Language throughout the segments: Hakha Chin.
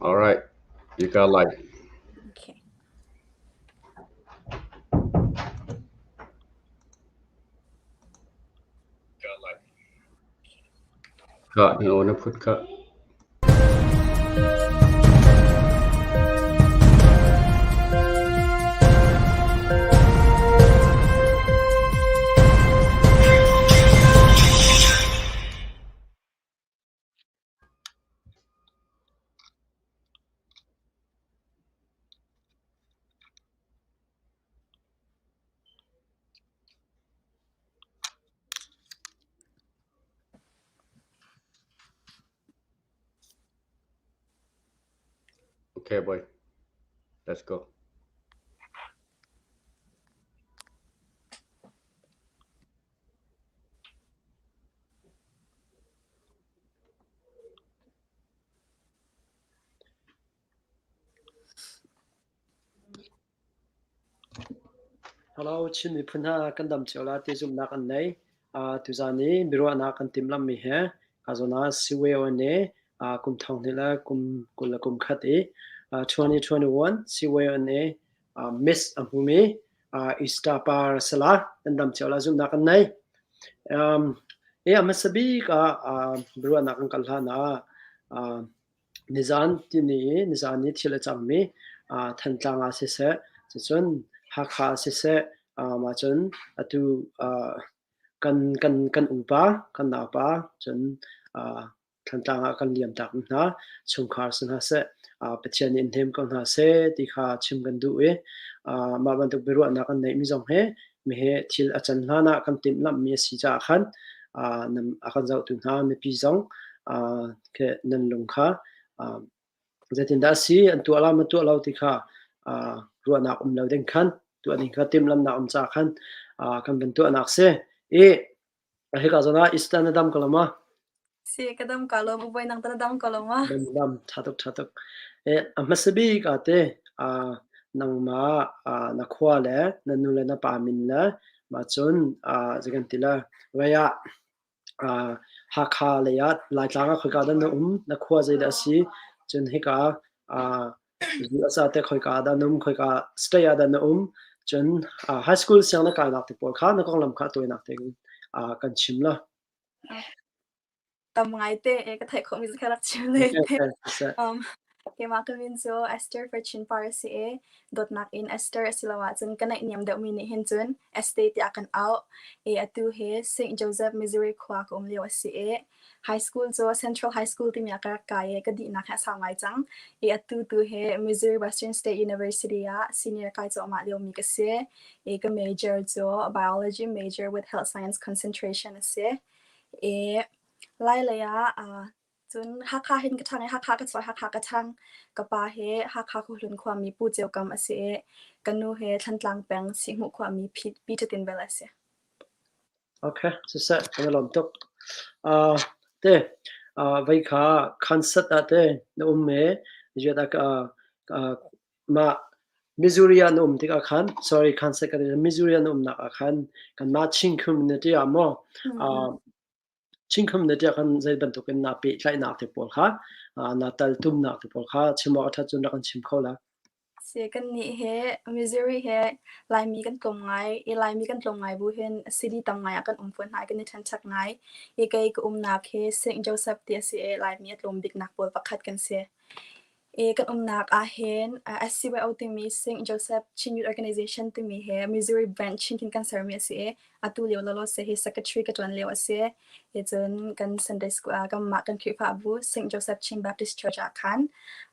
All right. You got like Okay. Cut. You want to put cut. Okay, boy. Let's go. Hello, Chin miphun hna kan dam cio la ti zumhnak an nei. Uh, tuzan i biaruahnak kan timhlamhmi he ka zawn ah CYONA uh, kum thong hnih le kum 20 le kum khat i uh, 2021 CYONA uh, Miss a hmumi uh, Easter par sala kan dam cio la zumhnak kan nei. Um, e a hmasa bik ah uh, biaruahnak kan kal hlan ah uh, Nizan timi i nizan i thil a cangmi Thantlang ah siseh, cucun Hakha ah siseh, mah cun atu kan upa, kan naupa cun Thantlang ah kan liamtak hna, chungkhar si hna seh, Pathian nih in hnem ko hna seh ti kha chim kan duh i mah bantuk biaruahnak kan neihmi zong hi mihi thil a can hlan ah kan timhlamhmi a si caah khan a kan zohtu hna mipi zong nan lung kha zeitindah a si an tuah la ma tuah lo ti kha ruahnak um lo ding khan tuah ding kha timhlamhnak um caah khan kan van tuahnak si i hika zawn ah Easter na dam ko lo ma? Si, ka dam ka lawm. Ubai nang ta na dam ko lo ma? Dam dam, tha tuk tha tuk. Eh, a hmasa bik ah te ah nangmah ah na khua le na nu le na pa min le mah cun ah zei kan ti la vei ah ah Hakha lei ah Laitlang ah khoika dah na um na khua zeidah a si cun hika ah US ah teh khoika ah dah na um khoika state ah dah na um cun ah high school siang na kainak te pawl kha na konglam kha a tawinak tein ah kan chim la. Tam ngaite e ka theih khawhmi cu ka rak chim le te. Um, keimah ka min cu Esther Fortune Par a si i dawtnak in Esther asiloah cun ka naihniam deuhmi nih hin cun Este tiah kan auh. I atu hi St. Joseph, Missouri khua ka um lio a si i high school cu Central High School timi ah ka rak kai i ka dihnak hi a sau ngai cang. I atu tu hi Missouri Western State University ah senior kai cuahmah liomi ka si. I ka major cu biology major with health science concentration a si. I Lailei ah cun Hakha hin ka ṭhang i Hakha ka chuah i Hakha ka ṭhang. Ka pa hi Hakha Khuahlun khuami Pu Ceu Kam a si i ka nu hi Thlantlang peng Sihhmuh khuami Pi Ṭha Tin Bel a si. Okay, siseh, kan i lawm tuk. Uh, te, uh, vei kha concert ah te na um me, ziat ah uh, mah Missouri ah na um tikah khan, sorry, concert ka ti, Missouri ah na umnak ah khan kanmah Chin community ah maw, uh, Chin community ah khan zei bantukin naa pehtlaihnak te pawl kha, uh, naa teltumnak te pawl kha chim awk a ṭhat cun rak kan chim kho la. Si kannih he Missouri he Laimi kan tlawm ngai i Laimi kan tlawm ngai bu hin city tam ngai ah kan um fawn hna i kan i ṭhenchak ngai. I kei ka umnak hi St. Joseph ti a si i Laimi a tlawm biknak pawl pakhat kan si. I kan umnak ahhin SCYO timi St. Joseph Chin Youth Organization timi hi Missouri branch hin kan sermi a si i atu lio lawlawse hi secretary ka ṭuan lio a si. I cun kan Sunday school ah kanmah kan Khrihfabu St. Joseph Chin Baptist Church ah khan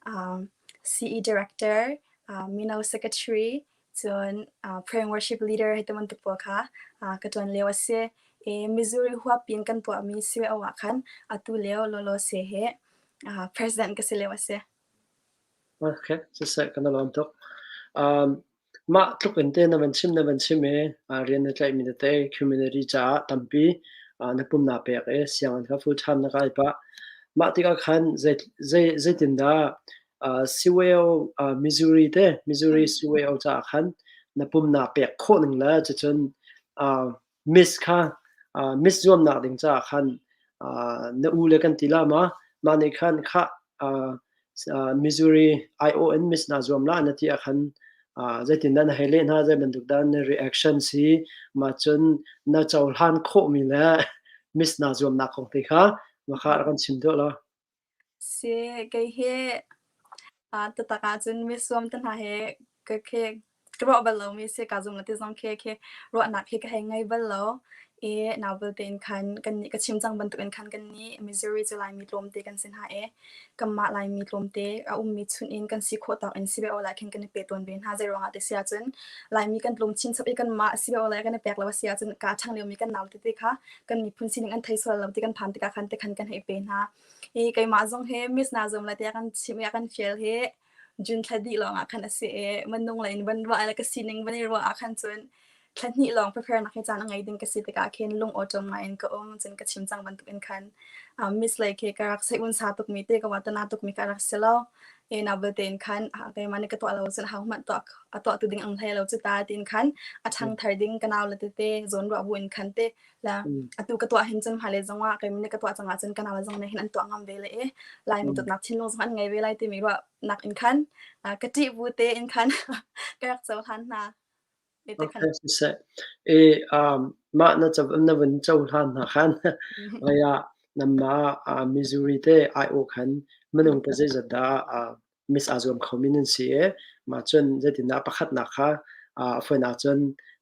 um, CE director, uh, mino secretary, cun uh, prayer and worship leader hei ti bantuk pawl kha uh, ka ṭuan lio a si. I Missouri huapin kan tuahmi CYO ah khan atu lio lawlawse hi uh, president ka si lio a si. Okay, siseh kan i lawm tuk. Um, mah tluk in te na van chim na van chim i uh, rian na tlaihmi tete community caah tampi uh, na pum naa pek i sianginn kha full time na kai pah. Mah tikah khan zei zei zeitindah uh, CYO uh, Missouri te Missouri CYO caah khan na pum naa pek khawh ning le cucun uh, Miss kha uh, Miss zuamnak ding caah khan uh, na u le kan ti la ma mah nih khan khah uh, Missouri ION Miss naa zuam la na ti ah khan zeitindah na hei leh hna, zei bantuk dah na reaction si, mah cun na cohlan khawhmi le Miss naa zuamnak kong te kha mah kha rak kan chim duh law. Si, kei hi taktak ahcun misuam te hna he ka khi ka ruah bal lomi si kaa zum lo ti zong khi khi ruahnak hi ka hei ngei bal lo. I nau belte in khan kannih ka chim cang bantukin khan kannih Missouri cu Laimi tlawmte kan si hna i kanmah Laimi tlawmte a ummi chungin kan si khawh tawk in si ve awk lai khin kan i pe tawn ve hna. Zei ruangah ti si ahcun Laimi kan tlawm chinchap i kanmah si ve awk lai kan i pek lo a si ahcun kaa ṭhang liomi kan nau tete kha kan miphun sining an thei sual lo ti kan phan tikah khan tikhan kan hei pe hna. Hi keimah zong hi Miss na zum lai tiah kan chimh i a kan fial hi June thla dih lawngah khan a si i minung lei in van ruah le ka sining van i ruah ah khan cun thla hnih lawng prepare nak hi caan a ngei ding ka si tikah khin lung awṭawm ngai in ka um. Cun ka chim cang bantuk in khan Miss lei khi ka rak sei unsa tukmi te ka watana tukmi ka rak si lo. E na belte in khan keimah nih ka tuah lo cun ahohmanh tuah a tuah tu ding ang hlei lo cu ta tiin khan a ṭhang thar ding ka nau le tete zawn ruah bu in khan te La atu ka tuah hin cun hmailei zongah keimah nih ka tuah cang ahcun ka nau le zong nih hin an tuah ngam ve le i Laimi dawtnak thinlung zong an ngei ve lai timi ruahnak in khan ka ṭih bu te in khan ka rak cohlan hna. Okay, siseh. E, mah na na vun cohlan hna khan vei ah nanmah Missouri te aiawh khan minung pa zeizat dah Miss aa zuam khomi nan si i mah cun zeitindah pakhatnak kha a fawinak cun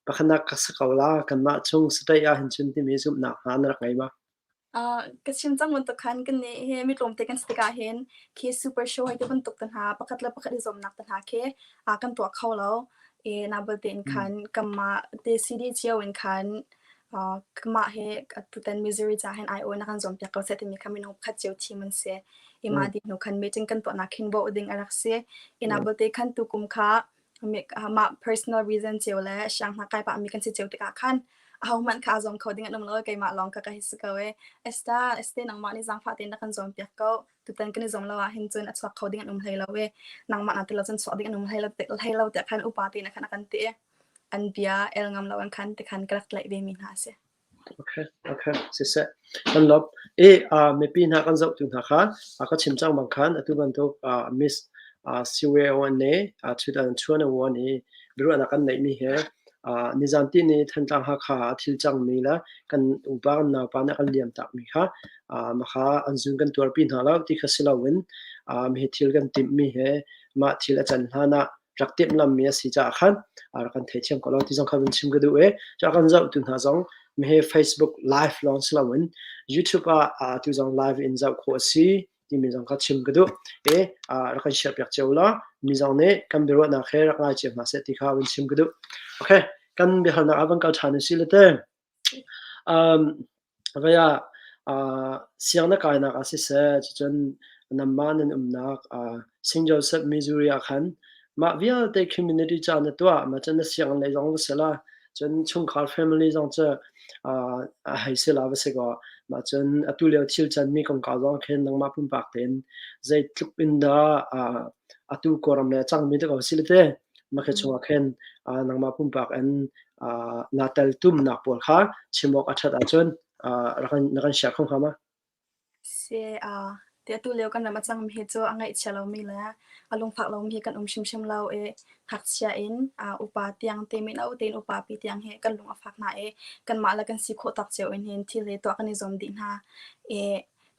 pakhatnak ka si ko la kanmah chung state ah hin cun timi zumhnak hna na rak ngei ma? Ka chim cang bantuk khan kannih hi mi tlawmte kan si tikah hin khi super show hei ti bantuk te hna pakhat le pakhat i zuamnak te hna khi kan tuah kho lo. I na belte in khan kanmah te CD cio in khan Mah hi tutan Missouri ca hin ai-aw na kan zuampiak ko seh timi kha minung pakhat cio thim an si. I mah dih hnu khan meeting kan tuahnak khin bawh ding a rak si. I na belte khan tukum kha mah personal reason cio le sianghna kai pahmi kan si cio tikah khan ahohmanh kha a zuam kho ding an um lo keimah lawng ka ka hi si ko e. Esther, Esther nangmah nih zaangfah tein na kan zuampiak ko. Tutan kan i zuam lo ahhin cun a chuak kho ding an um hlei lo e. Nangmah na ti lo cun chuak ding an um hlei lo, hlei lo tiah khan upa tein khan a kan ti. An bia el ngam lo an khan tikhan ka rak tlaih vemi hna a si. Okay, okay, siseh. Kan lawm. I mipi hna kan zohtu hna kha ka chim cang bang khan atu bantuk Miss Siweone chutan chuan awon i biaruahnak kan neihmi he nizan ti ni Thantlang Hakha ah thil cangmi le kan upa kan naupa nih kan liam takmi kha makha an zun kan tuarpi hna lo ti kha si loin hi thil kan timhmi he mah thil a can hlan ah rak timhlammi a si caah khan rak kan theithiam ko lo ti zong kha vun chim ka duh i cu kan zohtu hna zong mihi Facebook live lawng si loin YouTube ah tu zong live in zoh khawh a si timi zong kha chim ka duh i rak kan share piak cio law mi zong nih kan biaruahnak he rak ngai cio hna seh ti kha vun chim ka duh. Okay, kan biahalnak ah van kal ṭhan u si le te. Vei ah siang na kainak ah siseh, cucun nangmah nan umnak St. Joseph, Missouri ah khan mah vialte community ca na tuah, mah cun na sianginn lei zong va si la, cun chungkhar family zong cu a hei si la va si kaw, mah cun atu lio thil canmi kongkau zong khin nangmah pumpak tein zeitluk in dah atu Kawlram le a cangmi te ko si le te, mah khi chungah khin nangmah pumpak in naa teltumnak pawl kha chim awk a ṭhat ahcun na kan share kho hnga ma? Si, ti atu lio kan ram a cangmi hi cu a ngaihchia lomi le a lungfak lomi hi kan um hrimhrim lo i ngakchia in upa tiang te mino tein upa pi tiang hi kan lung a fak hna i kanmah le kan si khawh tawk cio in hin thil hi tuah kan i zuam dih hna. I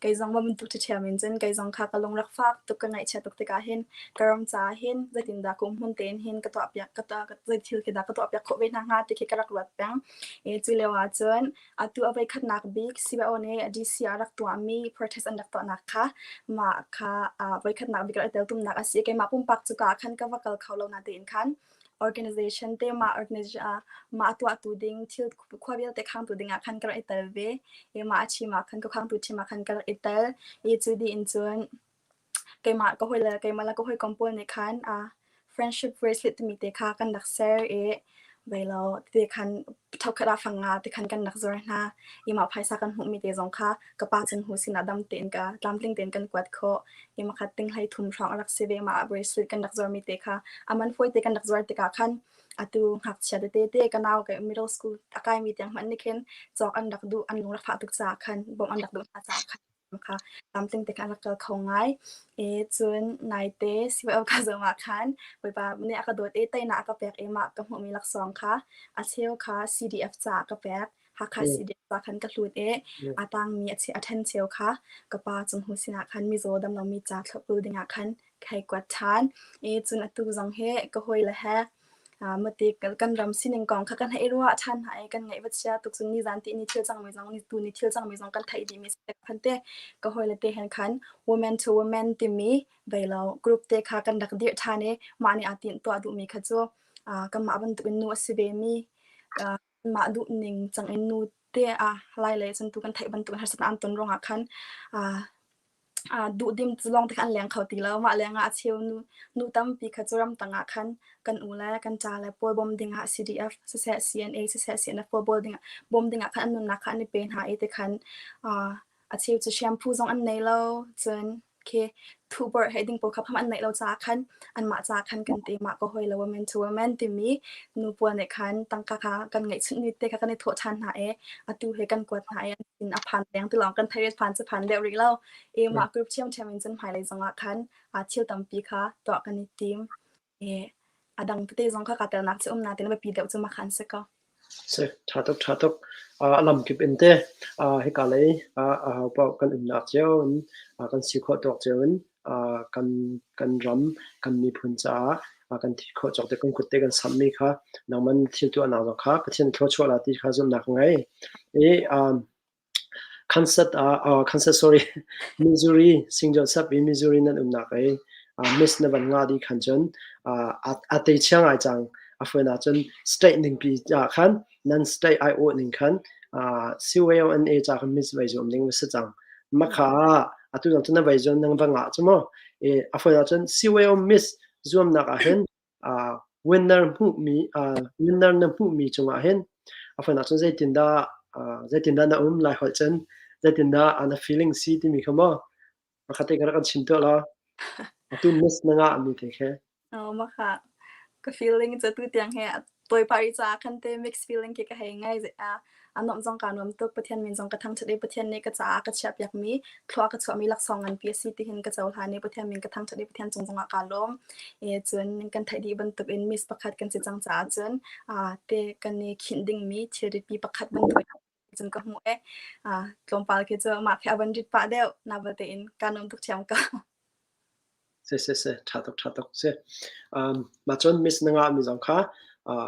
Kei zong va bantuk ṭhiṭhiam in cun kei zong kha ka lung rak fak tuk ka ngaihchia tuk tikah hin ka ram caah hin zeitindah ka umhmun tein hin ka tuahpiak ka tuah zei thil khi dah ka tuahpiak khawh ve hna hnga ti khi ka rak ruat peng. I cu lio ah cun atu a voikhatnak bik CBO nih DC ah rak tuahmi protest an rak tuahnak kha mah kha voikhatnak bik rak i teltumnak a si. Keimah pumpak cu ka ah khan ka va kal kho lo natein khan organization te mah organization ah mah a tuahtu ding thil khua vialte khangtu ding ah khan ka rak i tel ve i mah a chim ah khan ka khangtu team ah khan ka rak i tel i cu dih in cun keimah ka hawi le keimah le ka hawikom pawl nih khan friendship bracelet timi te kha kan rak ser i vei lo te khan thokhat ah fang nga te khan kan rak zuar hna i mah phaisa kan hmuhmi te zong kha ka pa cun hu sinah dam tein ka tlamtling tein kan kuat khawh i makhat ting hlei thum hrawng a rak si ve mah bracelet kan rak zuarmi te kha a man fawi te kan rak zuar tikah khan atu ngakchia tete te ka nau ka middle school a kaimi tiang hmanh nih khin cawk an rak duh an lung rak fah tuk caah khan bawmh an rak duh hna caah khan. Kha tlamtling te khan an rak kal kho ngai. I cun naite CYO ka zong ah khan Bawipa nih a ka dawt i teinak a ka pek i mah ka hmuhmi laksawng kha a cheu kha CDF caah ka pek. Hakha CDF ca khan ka hlut i a tangmi a ṭhen cheu kha ka pa Cung Hu sinah khan mizaw damlomi ca thlopbul dingah khan ka hei kuat ṭhan. I cun atu zong hi ka hawile he Mate kan ram sining kong kha kan hei ruah ṭhan hna i kan ngaih va chia tuk cun nizan ti ni thil cangmi zong ni tu ni thil cangmi zong kan theih dihmi si khan te ka hawile te hen khan women to women timi veilo group te kha kan rak dirh ṭhan i mah nih aa tinh tuah duhmi kha cu kanmah bantukin nu a si vemi mah duhning cang in nu te a lai le cun tu kan theih bantukin harsatnak an ton ruangah khan duhdim lawng te kha an leng kho ti lo. Mah lengah a cheu nu, nu tampi kha cu ramtang ah khan kan u le kan ṭa le pawl bawm dingah CDF siseh CNA siseh CNF pawl bawl dingah bawm dingah khan an nunnak kha an i pe hna i tikhan a cheu cu shampoo zong an nei lo cun khi thuhborh he ding pawl kha pham an neih lo caah khan anmah caah khan kan ti mah ka hawi lo women to women timi nu pawl nih khan tangka kha kan ngeihchunh ni te kha kan i thawh ṭhan hna i atu he kan kuat hna i an sin a phan deng ti lawng kan thei phan cu phan deuh rih lo i mah group ṭhiamṭhiam in cun hmailei zongah khan thil tampi kha tuah kan i tim i a dang tete zong kha kaa telnak cu um nain biapi deuh cu mah kha an si ko. Si, ṭha tuk, ṭha tuk. A lamkip in te hika lei ahopaoh kan umnak cio in kan si khawh tawk cio in kan kan ram, kan miphun caah kan thi khawh cawk te kan kut te kan samhmi kha nangman thil tuahnak zong kha Pathian thluachuah la ti kha zumhnak ka ngei. I Kansas ah Kansas sorry Missouri St. Joseph i Missouri nan umnak i Miss na van ngah dih khan cun a te chia ngai cang. A fuan ahcun state ningpi ah khan nan state aiawh ning khan CYONA ca khan Miss vai zuam ding va si cang. Makha ah atu zong cun na vai zuam nang va ngah cu mu. A fuan ahcun CYO Miss zuamnak ah hin winner hmuhmi winner na hmuhmi cungah hin a fawinak cun zeitindah zeitindah na um Laiholh cun zeitindah na feeling si timi kha maw pakhat te kha rak kan chim tuah law atu miss na ngahmi te khi. Oh, maka ka feeling cu tu tiang he tawi pah rih caah khan te mixed feeling khi ka hei ngai. A nuamh zong kaa nuam tuk. Pathian min zong ka thangṭhat i Pathian nih ka caah a ka chiahpiakmi, thlua a ka chuahmi laksawng nganpi a si tihin ka cohlan i Pathian min ka thangṭhat i Pathian cung zongah kaa lawm. I cun kan theih dih bantukin miss pakhat kan si cang caah cun te kan i khinh dingmi thilritpi pakhat bantuk cun ka hmuh i tlawmpal khi cu mah khi a van rit pah deuh. Na tein kaa nuam tuk ṭhiam ko. Si si si, ṭha tuk ṭha tuk si. Mah cun Miss na ngahmi zong kha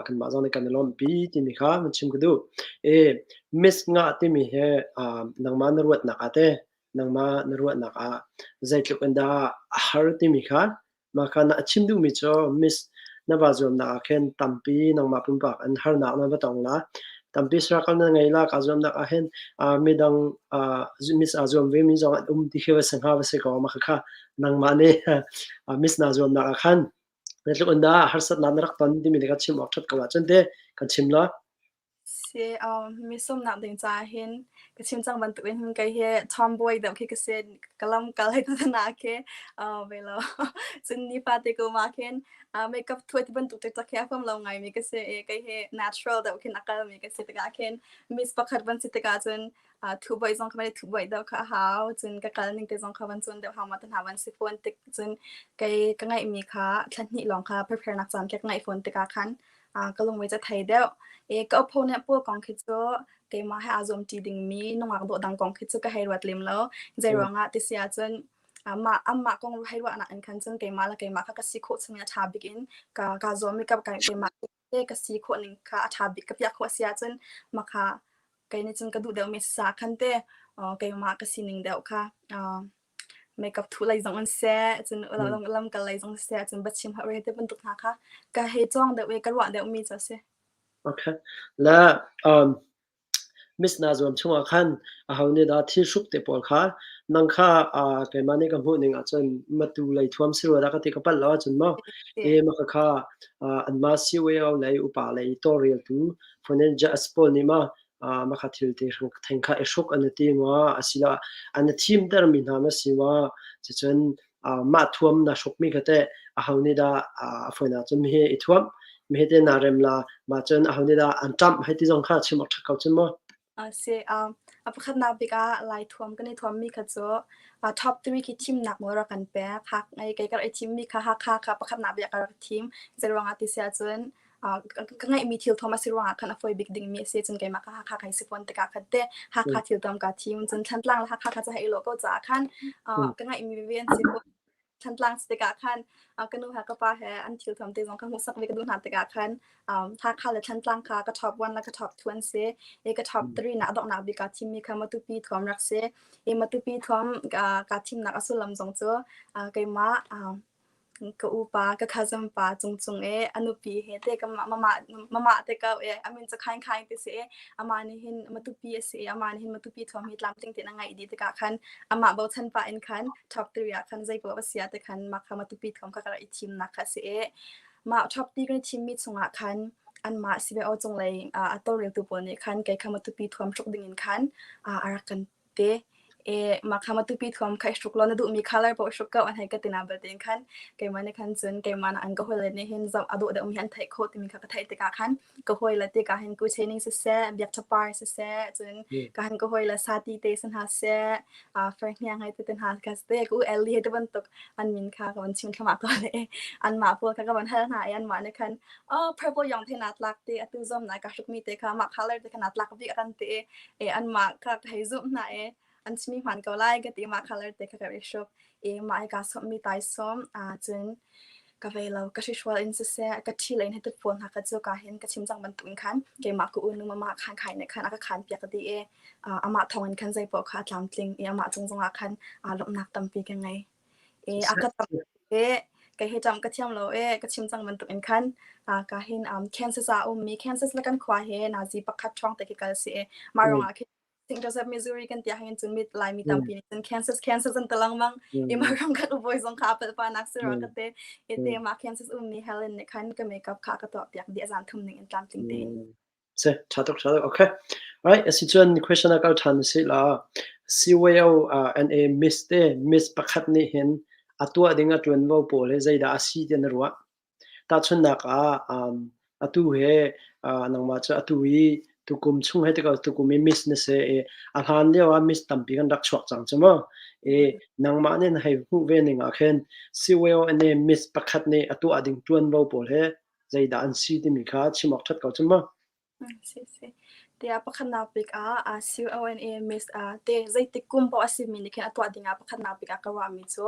kanmah zong nih kan i lawmhpi timi kha van chim ka duh. I Miss ngah timi hi nangmah na ruatnak ah teh nangmah na ruahnak ah zeitluk in dah a har timi kha mah kha na chim duhmi cu Miss na vaa zuamnak ah khin tampi nangmah pumpak in harnak na va tong la. Tampi struggle na ngei la kaa zuamnak ah hin midang miss aa zuam vemi zong an um ti khi va si hnga va si ko mah khakha nangmah nih miss naa zuamnak ah khan zeitluk in dah harsatnak na rak ton timi ka chim awk ṭhat ko ahcun teh kan chim la. Si, mi sumnak ding caah hin ka chim cang bantukin hin kei hi tomboy deuh khi ka si. Ka lam kal hei tu na khi ve lo. Cun nifate ko ma khin makeup thuai ti bantuk taktak khi a huam lo ngaimi ka si i kei hi natural deuh khin a kalmi ka si tikah khin miss pakhat van si tikah cun thuhboih zong kha van i thuhboih deuh kha a hau. Cun ka kal ning te zong kha van cawn deuh hau ma te hna van si fawn tik cun kei ka ngeihmi kha thla hnih lawng kha prepare nak caan khi ka ngeih fawn tikah khan ka lungre cu a thei deuh. I ka opponent pawl kong khi cu keimah he aa zuamṭi dingmi nungak dawhdang kong khi cu ka hei ruat lem lo. Zeiruangah ti si ahcun mah anmah kong hei ruahnak in khan cun keimah le keimah kha ka si khawh chungin a ṭha bik in ka kaa zuam i ka keimah te ka si khawh ning kha a ṭha bik ka piah khawh a si ahcun mah kha kei nih cun ka duh deuhmi si caah khan te keimah ka sining deuh kha makeup thuh lei zong in seh, cun lamkal lei zong seh, cun biachim holh re te bantuk hna kha ka hei cawng deuh i ka ruah deuhmi cu a si. Okay. Le Miss na zuam chungah khan aho nih dah thil hruk te pawl kha nang kha keimah nih ka hmuh ning ahcun matu lei thuam si rua dah ka ti ka palh lo ahcun maw e ma ka kha anmah CYO lei upa lei tawlreltu fonen jas pawl nih ma mah kha thil te theng kha i hruk an i ti maw asiloah an i thimtermi hna na si maw cucun mah thuam na hrukmi kha teh aho nih dah a fawinak cun mihi i thuamh mihi te naa rem la mah cun aho nih dah an ṭamh hei ti zong kha chim awk ṭha ko cun maw? A si. A pakhatnak bik ah Lai thuam kan i thuammi kha cu top 3 khi thimnak nawl rak kan pek. Hak kei ka rak i thimmi kha Hakha kha pakhatnak bik ah ka rak thim. Zeiruangah ti si ahcun ka ngeihmi thil thuam a si ruangah khan a fawi bik dingmi a si. Cun keimah ka Hakha kai si fawn tikah khan te Hakha thil thuam kaa thim. Cun Thantlang le Hakha kha cu hei i lawh ko caah khan ka ngeihmi veve an si fawn. Thantlang si tikah khan ka nu he ka pa he an thil thuam te zong kha hmuhsak ve ka duh hna tikah khan Hakha le Thantlang kha ka top 1 le ka top 2 an si. I ka top 3 na a donghnak bik kaa thimmi kha Matupi thuam rak si. I Matupi thuam kaa thimnak a sullam zong cu keimah ka upa ka cousin pa Cungcung i a nupi he te ka mama mama te ko i a min cu Khaing Khaing ti si i amah nih hin Matupi a si i amah nih hin Matupi thuam hi tlamtling tein a ngeih dih tikah khan amah bochan pah in khan top 3 ah khan zei paoh a si ah ti khan mah kha Matupi thuam kha ka rak i thimnak kha a si i mah top 3 kan i thimmi chungah khan anmah CBO cunglei a tawlreltu pawl nih khan kei kha Matupi thuam hruk dingin khan a rak kan te. E mah kha Matupi thuam kha i hruk law na duhmi color paoh hruk ko an hei ka ti na balte khan keimah nih khan cun keimah an ka hawile nih hin zoh a dawh deuh mi an theih khawh timi kha ka theih tikah khan ka hawile te ka hin ku chaining siseh biak ṭhapar siseh cun ka hin ka hawile sati te si hna seh farhniang hei te te hna ka te ku Ellie he te bantuk an min kha ka van chim thluahmah ko le anmah pawl kha ka van hal hna i anmah nih khan oh purple yong the na tlak te atu zom na ka hruk mi te kha mah color te kha na tlak bik kan ti i anmah kha ka hei zumh hna i an chimi hmaan ko lai ka ti mah color te kha ka i hruk i mah i kaa sawmhmi taisawm cun ka vei lo ka hrihrual in siseh ka ṭhi lei in hei pawl hna kha cu ka hin ka chim cang bantuk in khan keimah ka unu mama khan khai nih khan a ka khan piak dih i amah thawng in khan zei paoh kha a tlamtling i amah cung zongah khan lawmhnak tampi ka ngei i a ka tam e kei hi ṭam ka thiam lo e ka chim cang bantuk in khan ka hin Kansas ah a ummi Kansas le kan khua he nazi pakhat ṭhawng te khi kal si i mah ruangah khin St. Joseph, Missouri kan tiah hin cun mit Laimi tampi nih cun Kansas Kansas an ti lengmang i mah ram kan ubawi zong kha a palh pa nak si rua ka te i te mah Kansas ummi Helen nih khan ka makeup kha ka tuah piak dih a zan thum ning in tlamtling tein. Si, ṭha tuk, ṭha tuk. Okay. Alright, asi cun question ah kal ṭhan usih law CYO NA Miss te Miss pakhat nih hin a tuah ding a ṭuanvo pawl hi zeidah a si ti na ruah? Tahchunhnak ah, atu he nangmah cu atu i tukum chung hei ti ko tukum i miss na si i a hlan lio ah miss tampi kan rak chuak cang cu mu. I nangmah nih na hei hmuh ve ning ah khin CYO-NA miss pakhat nih a tuah ding ṭuanvo pawl hi zeidah an si timi kha chim awk ṭhat ko cu mu. Si si. Tiah pakhatnak bik ah CONA Miss te zeitik kum paoh a simi nih khin a tuah dingah pakhatnak bik ah ka ruahmi cu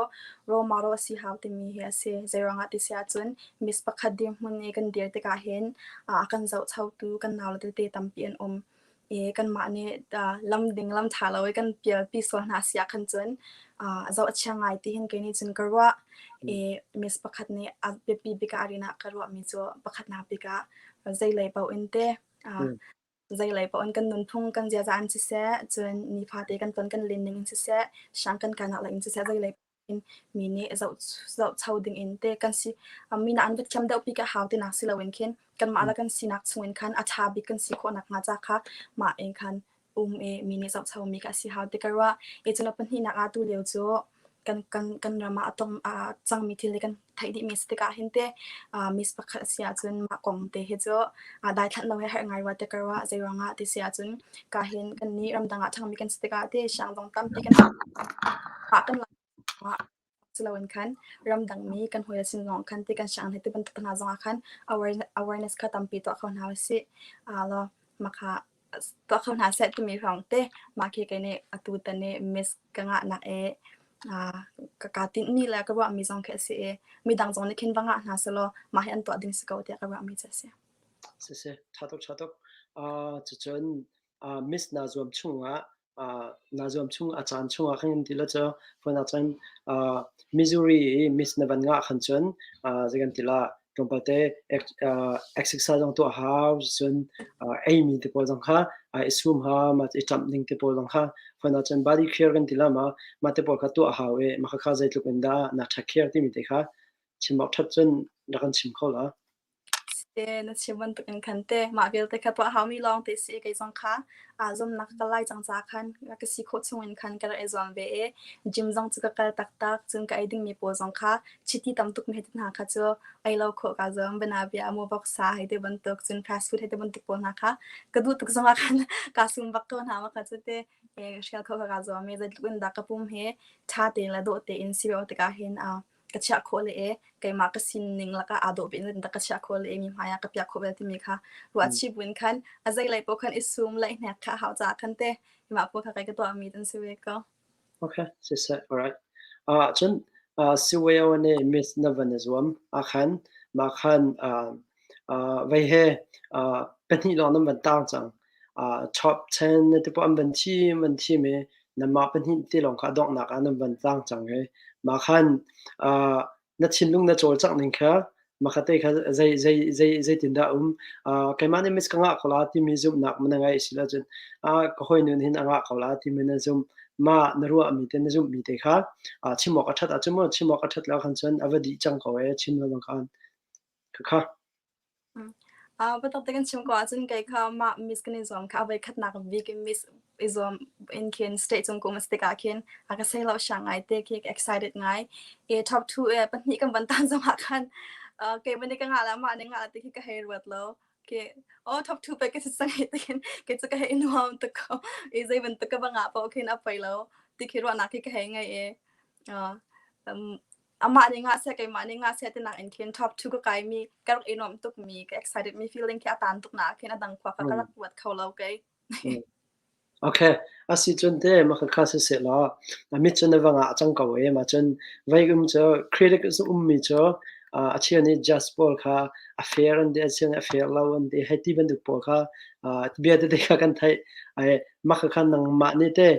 role model a si hau timi hi a si. Zeiruangah ti si ahcun Miss pakhat dirhmun i kan dir tikah hin a kan zohchotu kan naule tete tampi an um. I kanmah nih lam ding lam ṭha lo i kan pialpi sual hna si ah khan cun zoh a chia ngai ti hin kei nih cun ka ruah. I Miss pakhat nih a biapi bik ah a rian ah ka ruahmi cu pakhatnak bik ah zeilei paoh in te zeilei paoh in kan nunphung kan ziaza in siseh cun nifate kan ton kan len ning in siseh siang kan kainak lei in siseh zeilei in mi nih zoh zohcho ding in te kan si mi nak an va thiam deuh pi ka hau tinak si loin khin kanmah le kan sinak chung in khan a ṭha bik kan si khawh nakhnga ca kha mah in khan um i mi nih zohcho mi ka si hau ti ka ruah i cun a pahnihnak ah tu lio cu kan kan kan ram ah a tong a cangmi thil hi kan theih dihmi a si tikah hin te miss pakhat a si ahcun mah kong te hi cu daithlanh lo hi herh ngai rua ti ka ruah zei ruangah ti si ahcun ka hin kan nih ramdang ah ṭhangmi kan si tikah te siang zong tampi kan mah kan si loin khan ramdang mi kan hawi le sin zong khan ti kan siang he ti bantuk hna zongah khan awareness kha tampi tuah kho hna usih law mah kha tuah kho hna seh timi hrawng te mah khi kei nih atu tan i miss ka ngahnak i ka kaa tinhmi le ka ruahmi zong khi a si i midang zong nih khin va ngah hna selaw mah hi an tuah ding si ko tiah ka ruahmi cu a si. Siseh, ṭha tuk, ṭha tuk. Cucun miss naa zuam chungah naa zuam chung a caan chungah khan ti la cu phone ah cun Missouri i miss na van ngah khan cun zei kan ti la tlawmpal te exercise zong tuah hau cun eimi te pawl zong kha i sum hau ma i ṭamh ding te pawl zong kha phone ah cun body care kan ti la ma mah te pawl kha tuah hau i mah kha zeitluk in dah na ṭha care timi te kha chim awk ṭhat cun rak kan chim kho la. Te na chim bantuk in khan te mah vialte kha tuah haumi lawng te si kei zong kha aa zumnak ka lai cang ca khan ka si khawh chung in khan ka rak i zuam ve i gym zong cu ka kal taktak cun ka ei dingmi pawl zong kha chiti tam tuk mi hei ti hna kha cu ei lo khawh kaa zuam banabia mu voksa hei ti bantuk cun fast food hei ti bantuk pawl hna kha ka duh tuk zong ah khan kaa sum bak ko hna ma kha cu te. Hrial kho ka kaa zuam i zeitluk in dah ka pum hi ṭha tein le dawh tein si ve tikah hin ka chiah khawh le i keimah ka sining lakah aa dawh bik in dah ka chiah khawh le i mi hmai ah ka piah khawh ve timi kha ruahchih buin khan a zeilei paoh khan i sum le i hnek kha a hau caah khan te mah pawl kha kei ka tuahmi an si ve ko. Okay, siseh, alright. Cun CYO nih Miss na van i zuam ahkhan mah khan vei he pahnih lawng nan van taang cang. Top 10 na ti poah an van thim an thim i nanmah pahnih te lawng kha a donghnak ah nan van tlang cang i mah khan na thinlung na cawlcangh ning kha makha te kha zei zei zei zeitindah a um? Keimah nih miss ka ngah ko la timi zumhnak na ngeih si ahcun ka hawinu nih hin a ngah ko la timi na zumh. Mah na ruahmi te na zumhmi te kha chim awk a ṭhat ahcun maw chim awk a ṭhat lo khan cun a va dih cang ko ee chim lo bang khan. Khakha. Biatak te kan chim ko ahcun kei kha mah miss kan i zuam kha a voikhatnak bik in miss i zuam in khin state cung ka um a si tikah khin a ka sei lo siang ngai te khi ka excited ngai. I top 2 e pahnih kan van tan zongah khan keimah nih ka ngah la mah nih ngah la ti khi ka hei ruat lo. Khi oh top 2 pe ka si cang hei ti khin kei cu ka hei nuam tuk ko. I zei bantuk ka va ngah paoh khin a poi lo ti khi ruahnak khi ka hei ngei i amah nih ngah seh keimah nih ngah seh tinak in khin top 2 ka kaimi ka rak i nuamh tukmi ka excited mi feeling khi a tan tuk na khin a dang khua kha ka rak ruat kho lo kei. Okay, asi cun te maka kha si se law mit cun na va ngah cang ko e ma cun vai um cu critic ummi cu a cheu nih just pawl kha a fair an ti a cheu nih a fair lo an ti hei ti bantuk pawl kha bia tete kha kan theih ai maka kha nangmah nih te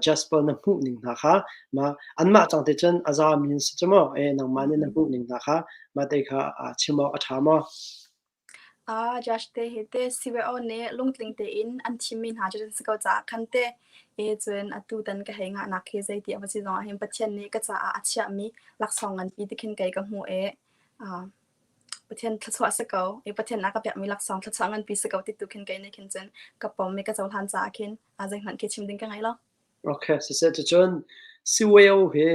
Jasper na hmuh ning hna kha ma anmah cang te cun a zami an si cu maw e nangmah nih na hmuh ning hna kha mah te kha chim awk a ṭha maw? Josh te hi te CYO nih lungtling tein an thimmi hna cu an si ko caah khan te e cun atu tan ka hei ngahnak hi zeiti a va si zongah hin Pathian nih ka caah a chiahmi laksawng nganpi ti khin kei ka hmuh e Pathian thluachuah si ko i Pathian a ka pekmi laksawng thluachuah nganpi si ko ti tu khin kei nih khin cun ka pom i ka cohlan caah khin zeihmanh khi chim ding ka ngei lo. Okay, siseh cucun CYO hi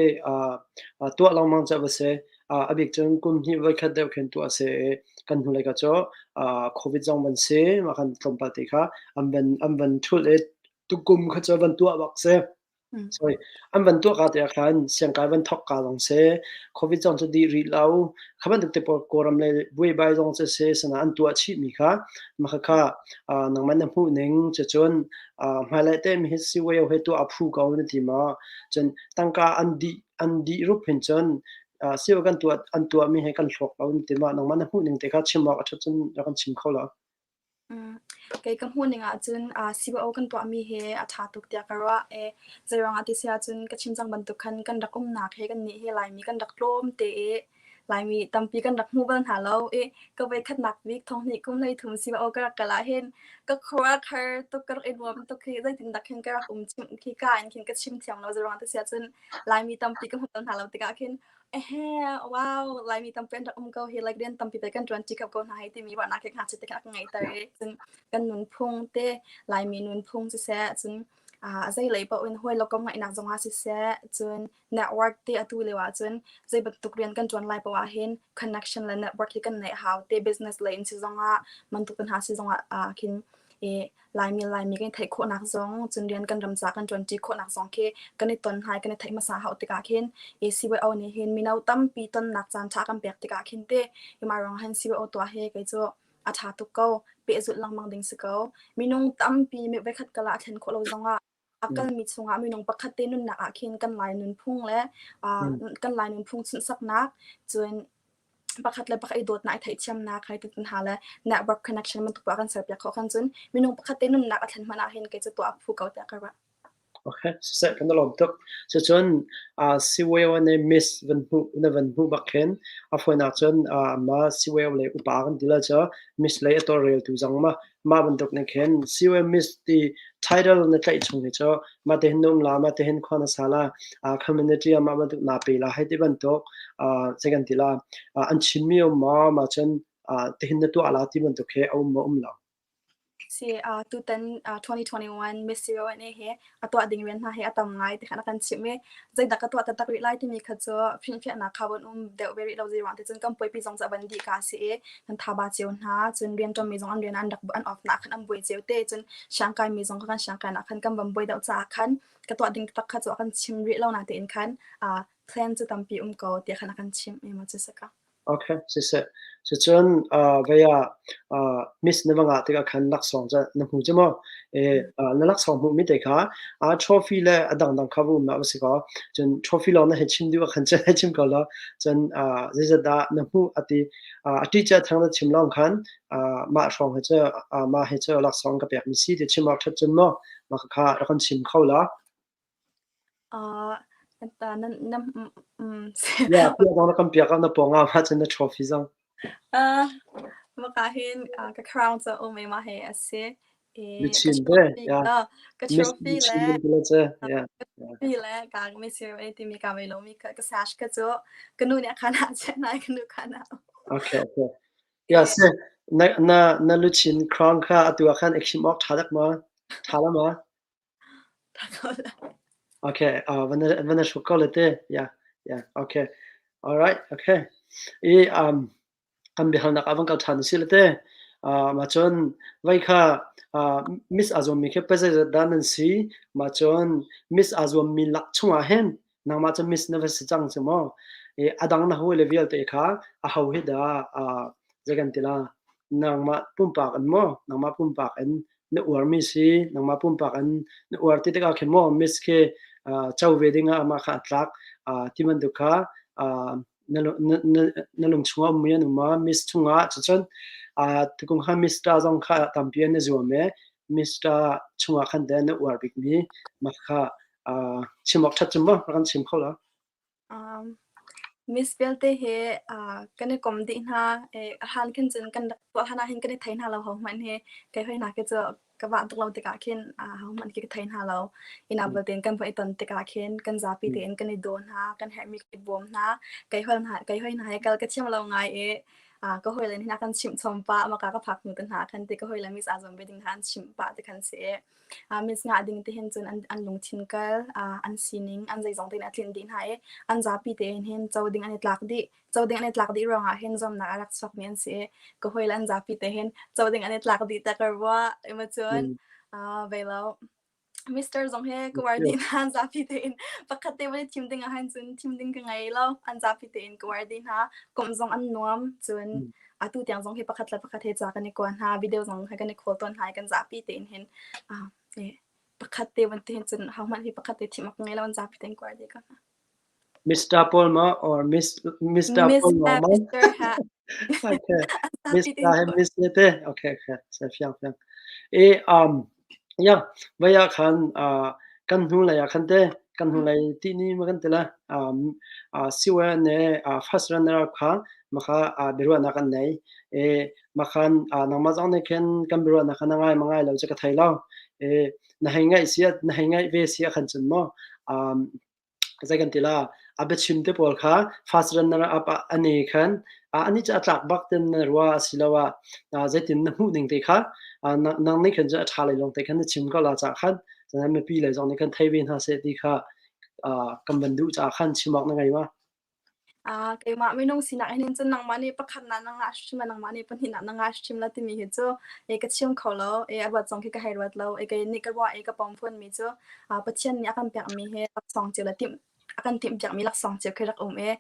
tuah lengmang cu a va si. A bik cun kum hnih voikhat deuh khin tuah a si i kan hnulei ka cu COVID zong van si, mah khan tlawmpal te kha an van ṭhulh i tukum kha cu van tuah bak si. Sorry, an van tuah ka te ah khan siangkai van thawk ka zong si, COVID zong cu dih rih lo. Kha bantuk te pawl Kawlram le buaibai zong cu si, sana an tuah chihmi kha mah khakha nangmah na hmuh ning cucun hmailei te mi hi CYO he tuah a phu ko na ti maw? Cun tangka an dih rup hin cun CYO kan tuah an tuahmi he kan hlawk lo na ti maw? Nangmah na hmuh ning te kha chim awk a ṭhat cun rak kan chim kho lo. Kei ka hmuh ning ahcun CBO kan tuahmi hi a ṭha tuk tiah ka ruah. Zeiruang ah ti si ahcun ka chim cang bantuk khan kan rak umnak he kannih hi Laimi kan rak tlawm te i Laimi tampi kan rak hmu bal hna lo i ka voikhatnak bik thonghnih kum 13 CBO ka rak kal ahhin ka khuaruahhar tuk, ka rak i nuam tuk hi zeitindah khin ka rak um chim khi ka in khin ka chim thiam lo. Zeiruang ah ti si ahcun Laimi tampi ka hmu bal hna lo tikah khin Ehe, wow, Laimi tampi an rak um ko hi, like rian tampi te kan ṭuanṭi kho ko hna hei timi ruahnak he ngakchia te khan a ka ngeihter i cun kan nunphung te Laimi nunphung siseh, cun zeilei paoh in hawi le kom ngaihnak zongah siseh, cun network te atu lio ahcun zei bantuk rian kan ṭuan lai paoh ahhin connection le network hi kan neih hau te business lei in si zongah bantuk hna si zongah khin i Laimi Laimi kan i theih khawhnak zong cun rian kan ram ca kan ṭuanṭi khawhnak zong khi kan i ton hai kan i theih hmasa hauh tikah khin CYO nih hin mino tampi tonnak caan ṭha kan pek tikah khin te mah ruangah hin CYO tuah hi kei cu a ṭha tuk ko pehzulh lengmang ding si ko. Minung tampi voikhat kal ah a thlen khawh lo zongah a kalmi chungah minung pakhat te nunnak ah khin kan Lai nunphung le kan Lai nunphung sunhsaknak cun pakhat le pakhat i dawtnak i theihthiamnak hai ti hna le network connection bantuk kan serpiak khawh khan cun minung pakhat te nunnak a thlen hmanh ah hin kei cu tuah a phu ko tiah ka ruah. Okay, siseh kan i lawm tuk. Cucun CYO nih miss van hmuh na van hmuh bak khin a fawinak cun ma CYO le upa kan ti la cu miss lei a tawlreltu zong ma mah bantuk nih khin CYO miss ti title na tlaih chung hi cu mah te hin na um la mah te hin khua na sa la community ah mah bantuk naa pe la hei ti bantuk zei kan ti la an chimmi um maw mah cun tihin na tuah la ti bantuk khi a um maw um lo. Si, tutan 2021 Miss CONA he a tuah ding rian hna hi a tam ngai ti khan a kan chimh i zeidah ka tuah taktak rih lai timi kha cu finfiahnak kha von um deuh ve rih lo zeiruang ti cun kan puaipi zong cu a van dih ka si i kan thaba cio hna cun rianṭuanmi zong an rian an rak an off nak khan an buai cio te cun siangkaimi zong kha kan siangkai nak khan kan van buai deuh caah khan ka tuah ding taktak kha cu a kan chim rih lo na tein khan plan cu tampi um ko tiah khan a kan chimh i ma cu si ka. Okay, siseh. Cucun vei ah Miss na va ngah tikah khan laksawng cu na hmu cu maw? Na laksawng hmuhmi te kha trophy le a dangdang kha va um va si kaw, cun trophy lawng na hei chim duh ahkhan cun hei chim ko law, cun zeizat dah na hmuh a ti. A ṭicia thang na chim lawng khan mah hrawng hi cu mah hi cu laksawng ka pekmi si ti chim awk ṭhat cun maw mah kha rak kan chim kho law. Na na Yeah, piak zong na kan piak ah na pawng ah cun na trophy zong. Maka hin ka crown cu um i mah hi a si. I ka Luchin te, trophy yeah. ka Miss trophy Luchin le kan ti le cu. Yeah. Yeah. trophy le ka misir ei timi ka mei lomi ka sash ka cu ka nu nih a khan ah chiah nai ka nu khan ah. Okay, okay. Yeah, si. Na na na luchin crown kha atu ah khan i khim awk ṭha dak ma? Ṭha la ma? Okay, van na hruk ko le te. Yeah, yeah, okay. All right, okay. I kan biahalnak ah van kal ṭhan si le te. Mah cun vai kha Miss aa zuammi khi pazeizat dah nan si? Mah cun Miss aa zuammi lak chungah hin nangmah cu Miss na va si cang cu maw? I a dang na hawile vialte kha aho hi dah zei kan ti la? Nangmah pumpak in maw? Nangmah pumpak in na uarmi si nangmah pumpak in na uar ti tikah khin maw miss khi co ve dingah amah kha a tlak ti bantuk kha na na lung chungah ummi an um ma miss chungah cucun tukum kha Mr zong kha tampi an i zuam i Mr chungah khan te na uar bikmi mah kha chim awk ṭhat cu maw rak kan chim kho la? Miss vialte he kan i kom dih hna. A hlan khin cun kan rak tuah hlan ah hin kan i thei hna lo hohmanh hi. Kei hoi hna khi cu ka vah tuk lo tikah khin hohmanh khi ka thei hna lo. Inn ah tein kan va i ton tikah khin kan zapi tein kan i daw hna, kan herhmi kan i bawm hna. Kei hoi hna kei hoi hna he kal ka thiam lo ngai i ka hawile nih a kan chimh chom pah, maka ka phak hnu te hna khan ti ka hawile miss aa zuam ve ding hna an chimh pah ti khan si. Miss ngah ding ti hin cun an lungthin kal, an sining, an zeizong tein a tlinh dih hna i an zapi tein hin co ding an i tlak dih. Co ding an i tlak dih ruangah hin zuamnak a rak chuakmi an si i ka hawile an zapi te hin co ding an i tlak dih tak ka ruah. Ima cun vei lo. Mister zong hi ka uar dih hna an zapi tein pakhat te van i thim ding ah hin cun thim ding ka ngei lo. An zapi tein ka uar dih hna. Komh zong an nuam. Cun atu tiang zong hi pakhat le pakhat he ca kan i kua hna. Video zong he kan i call tawn hna i kan zapi tein hin pakhat te van ti hin cun hohmanh hi pakhat te thim awk ngei lo an zapi tein ka uar dih ko hna. Mr. Paul ma or Miss Mr. Miss Paul ma? Mr. Ha. Okay. Mr. he Miss ne te. Okay, okay. Sa fiang fiang. E ya vaya khan kan hnu lei ah khan te kan hnu lei ti ni ma kan te la siwa ne first runner up kha maka biruahnak an nei e makhan nangmah zong nih khin kan biruahnak kha na ngai ma ngai lo cu ka thei lo e na hei ngaih sia na hei ngaih ve sia khan cun mo zei kan ti la a biachim te pawl kha fast runner up ah ani khan ani cu a tlak bak ten na rua asiloah zeitin na hmuh ning te kha nang nih khan cu a ṭha lei lawng te khan na chim ko la ca khan mipi lei zong nih khan thei ve hna seh ti kha kan van duh caah khan chim awk na ngei ma? Keimah minung sinak hin cun nangmah nih pakhatnak na ngah hrim la, nangmah nih pahnihnak na ngah hrim la timi hi cu ka chim kho lo. A ruat zong khi ka hei ruat lo. Kei nih ka ruah i ka pom fawnmi cu Pathian nih a kan pekmi hi laksawng cio le timh a kan timhpiakmi laksawng cio khi rak um i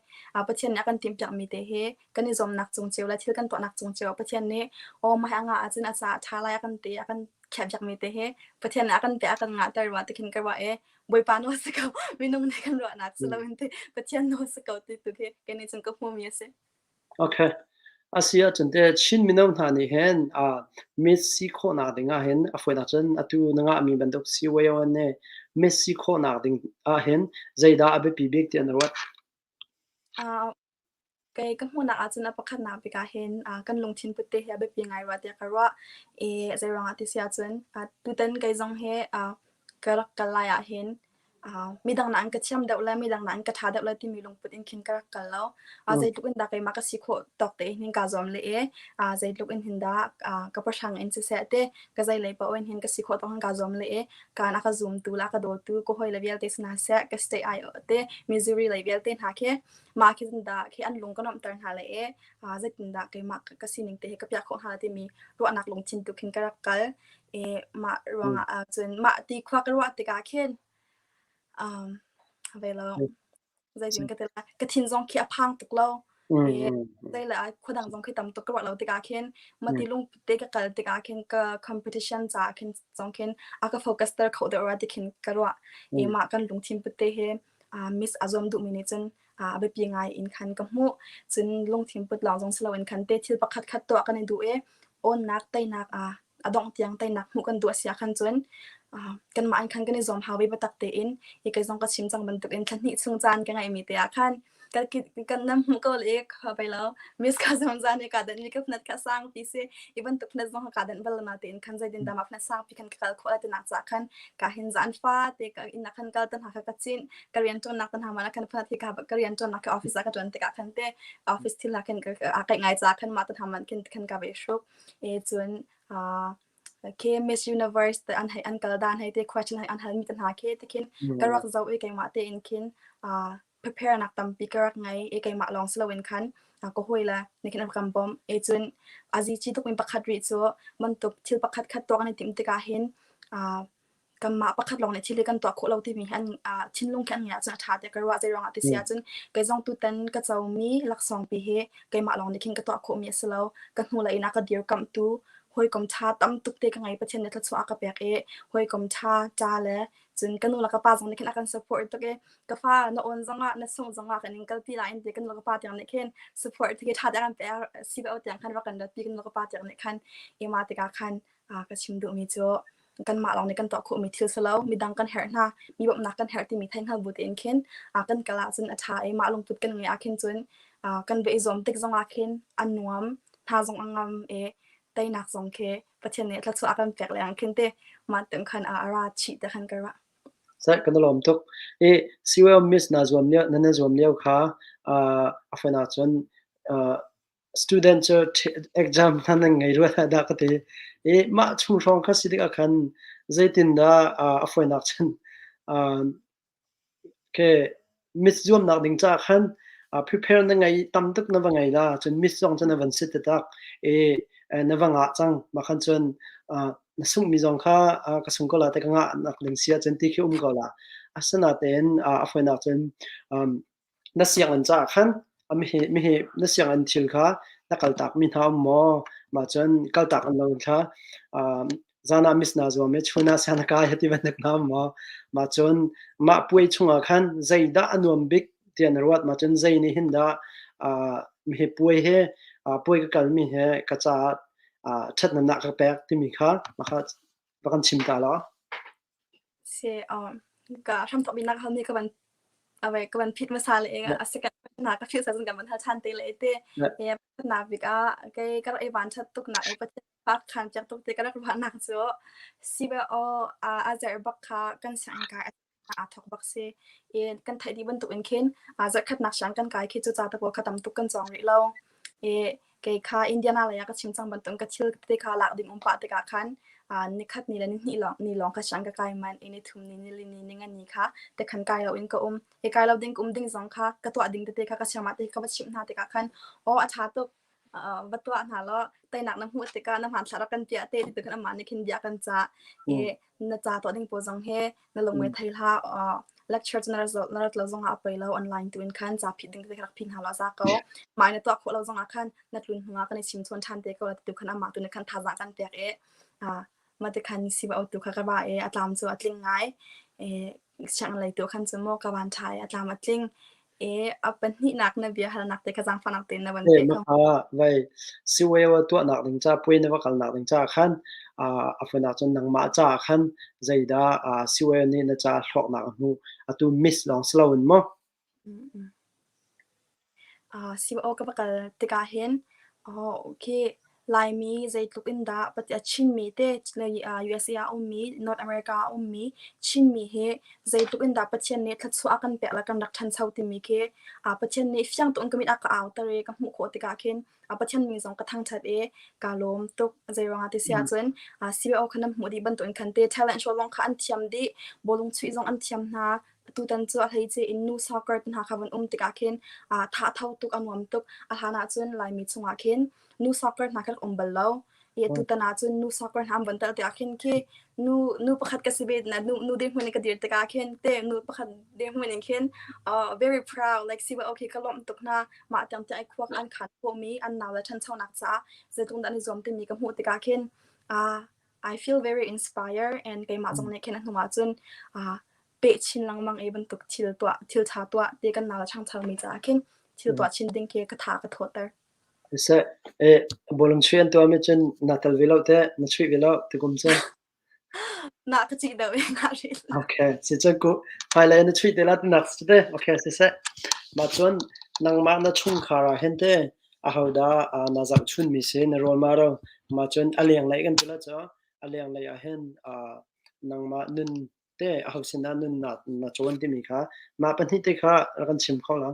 Pathian nih a kan timhpiakmi te hi kan i zuamnak cung cio le thil kan tuahnak cung cio ah Pathian nih aw mah hi a ngah ahcun a caah ṭha lai a kan ti a kan khiahpiakmi te hi Pathian nih a kan pek a kan ngahter rua ti khin ka ruah i Bawipa nawl si ko minung nih kan ruahnak si loin ti Pathian nawl si ko ti tu khi kei nih cun ka hmuhmi a si. Okay. A si ahcun te Chin mino hna nih hin mit si khawhnak ding ah hin a fawinak cun atu na ngahmi bantuk CYO nih mit si khawhnak ding ah hin zeidah a biapi bik ti an ruat? Kei ka hmuhnak ahcun a pakhatnak bik ahhin kan lungthin put te hi a biapi ngai rua tiah ka ruah. I zeiruangah ti si ahcun tutan kei zong hi ka rak kal lai ahhin Midang nakin ka thiam deuh le midang nakin ka ṭha deuh le timi lungput in khin ka rak kal lo. Zeitluk in dah keimah ka si khawh tawk tein hin kaa zuam le i zeitluk in hin dah ka pahrang in siseh te ka zeilei paoh in hin ka si khawh tawk hin kaa zuam le i kaan a ka zumtu le a ka dawtu ka hawile vialte si hna seh, ka state aiawh te Missouri lei vialte hna khi mah khi dah khi an lung ka nuamhter hna le i zeitindah keimah ka sining te hi ka piah khawh hnga timi ruahnak lungthin tu khin ka rak kal. I mah ruangah cun mah ti khua ka ruah tikah khin ve lo zeitin ka ti lai ka thin zong khi a phang tuk lo. I zei le khua dang zong khi tam tuk ka ruah lo tikah khin mati lungput te ka kal tikah khin ka competition caah khin zong khin a ka focus ter kho deuh rua ti khin ka ruah. I mah kan lungthin put te hi miss a zuam duhmi nih cun a biapi ngai in khan ka hmuh. Cun lungthin put lawng zong si loin khan te thil pakhat khat tuah kan i duh i awnnak teinak a dongh tiang teinak hmuh kan duh a si ah khan cun kanmah in khan kan i zuam hau ve biatak tein. Hi kei zong ka chim cang bantukin thla hnih chung caan ka ngeihmi te ah khan kan nan hmuh ko le ka lo miss ka zong zan i ka dan mi ka phnat kha sang pi si i bantuk phnat zong ka dan bal na tein khan zeitin dah ma phnat sang pi khan ka kal khawh la tinak ca khan ka hin zan fa te ka inn ah khan kal tan ha kha ka cin ka rian ṭuannak tan ha ma khan phnat hi ka ka rian ṭuannak ka office ah ka ṭuan tikah khan te office thil ah khan ka a kaih ngai ca khan ma tan ha man khin khan ka ve hruk e cun khi Miss Universe te an hei an kal dan hei te question hei an hal mi te hna khi te khin ka rak zoh i keimah tein khin prepare nak tampi ka rak ngei i keimah lawng si loin khan ka hawi le nih khin an kan bawmh. E cun a zici tuk mi pakhat rih cu bantuk thil pakhat khat tuah kan i timh tikah hin kanmah pakhat lawng nih thil hi kan tuah khawh lo timi hi an thinlung khi an ngeih ahcun a ṭha tiah ka ruah. Zeiruangah ti si ahcun kei zong tutan ka comi laksawng pi hi keimah lawng nih khin ka tuah khawhmi a si lo. Ka hnulei in a ka dirkamhtu hawikom ṭha tam tuk te ka ngei. Pathian nih thluachuah a ka pek i hawikom ṭha ṭa le cun ka nu le ka pa zong nih khin a kan support tuk i ka fa na awn zongah na sungh zongah kan in kalpi lai in ti kan nu le ka pa tiang nih khin support hi ṭha te kan pek CBO tiang khan rak kan ratpi kan nu le ka pa tiang nih khan ima tikah khan ka chim duhmi cu kanmah lawng nih kan tuah khawhmi thil si lo, midang kan herh hna, mi bawmhnak kan herh timi theih hngal bu tein khin kan kal ahcun a ṭha i mah lungput kan ngeih ahkhin cun kan va i zuam tik zongah khin a nuam, hna zong a ngam i teinak zong khi Pathian nih thluachuah a kan pek lengah khin te mah tiang khan a ra chih te khan ka ruah. Seh, kan i lawm tuk. I CYO Miss na zuam lio, na na zuam lio kha a fawn ahcun student cu exam hna nan ngei rua dah ka ti. I mah chung hrawng kha si tikah khan zeitindah a fawinak cun Okay, miss zuamnak ding caah khan prepare na ngei tam tuk na va ngei la cun miss zong cu na van si taktak i na va ngah cang mah khan cun na sunghmi zong kha ka sung ko la te ka ngah nak ding si ahcun ti khi um ko la asinain a fawinak cun Na sianginn caah khan mihi na sianginn thil kha na kaltak mi hna um maw? Mah cun kaltak an lo kha zan ah miss naa zuam i chun ah siang na kai ti bantuk hna um maw? Mah cun mah puai chungah khan zeidah a nuam bik tiah na ruat? Mah cun zei nih hin dah mihi puai he puai ka kalmi he ka caah ṭhathnemnak a ka pek timi kha mah kha va kan chim ta law. Si, ka hramthawk biknak hal mi ka van awai ka van phit hmasa le a second na ka philh cun kan van hal ṭhan te le te. Na bik ah kei ka rak i van ṭhat tuk nak i Pathian pak khan piak tuk te ka rak ruahnak cu CBO a zerh bak kha kan sianginn kai aa thawk bak si. I kan theih dih bantuk in khin zarhkhatnak siang kan kai khi cu ca te pawl kha tam tuk kan cawng rih lo. I kei kha Indiana lei ah ka chim cang bantuk ka thil te kha lak ding um pah tikah khan nikhat ni le nihnih lawng ni lawng kha siang ka kai man i nithum ni nili ni ninga ni kha te khan kai lo in ka um. I kai lo ding ka um ding zong kha ka tuah ding tete kha ka siangmah te ka va chimh hna tikah khan aw a ṭha tuk va tuah hna law teinak na hmuh tikah na hmanthlak rak kan piah te ti khan amah nih khin bia kan cah i na ca tuah ding pawl zong he na lungre thei hlah lecture cu na rat lo zongah a poi lo online tu in khan ca phit ding te rak phit hna law za ko mah na tuah khawh lo zongah khan na tlun hnuah kan i chim chawn ṭhan te ko la tu khan amah tu nih khan thazaang kan pek i mah ti khan siva tu kha ka va i a tlam cu a tling ngai i sianginn lei tu khan cu maw ka van ṭha i a tlam a tling i a pahnihnak na bia halnak te kha zaangfahnak tein na van Eh, pek mah ko. kha vai siweo tuahnak ding ca puai na va kalnak ding ca khan a fun ahcun nangmah caah khan zeidah siweo nih na caah hlawknak a hmuh atu miss lawng si loin maw? CBO ka va kal tikah hin okay. Laimi zeitluk in dah Chinmi te USA ah a ummi, North America ah a ummi Chinmi hi zeitluk in dah Pathian nih thluachuah a kan pek le kan rak ṭhancho timi khi Pathian nih fiang tuk in ka mit a ka auter i ka hmuh khawh tikah khin Pathian min zong ka thangṭhat i kaa lawm tuk. Zeiruangah ti si ahcun CBO kha nan hmuh dih bantukin khan te talent show zong kha an thiam dih, bawlung chuih zong an thiam hna. Tutan cu a hleice in nu soccer te hna kha van um tikah khin tha tho tuk, a nuam tuk. A hlan ahcun Laimi chungah khin nu soccer hna kha rak um bal lo. I tutan ahcun nu soccer hna an von telh tikah khin khi nu nu pakhat ka si ve nu nu dirhmun in ka dir tikah khin te nu pakhat dirhmun in khin very proud like si okay ka lawmh tuk hna mah tiang tiang i khua an khan khawhmi an nau le ṭhanchonak caah zeitluk dah an i zuam timi ka hmuh tikah khin I feel very inspired and keimah zong nih khin a hnu ah cun peh chin lengmang i bantuk thil tuah thil ṭha tuah ti kan nau le ṭhangchomi caah khin thil tuah chin ding khi ka tha ka thawhter. Siseh, eh, bawlung chuih an tuahmi cun naa tel ve lo teh, na chuih ve lo tukum cu. Na ka cih deuh i na ril. Okay, si cun ku hmailei na chuih te la tinak si te. Okay, siseh. Mah cun nangmah na chungkhar ah hin te ahodah na zohchunmi si na role model. Mah cun a lenglei kan ti la cu a lenglei ah hin nangmah nun te aho sinah nun na na cawn timi kha mah pahnih te kha rak kan chim kho la.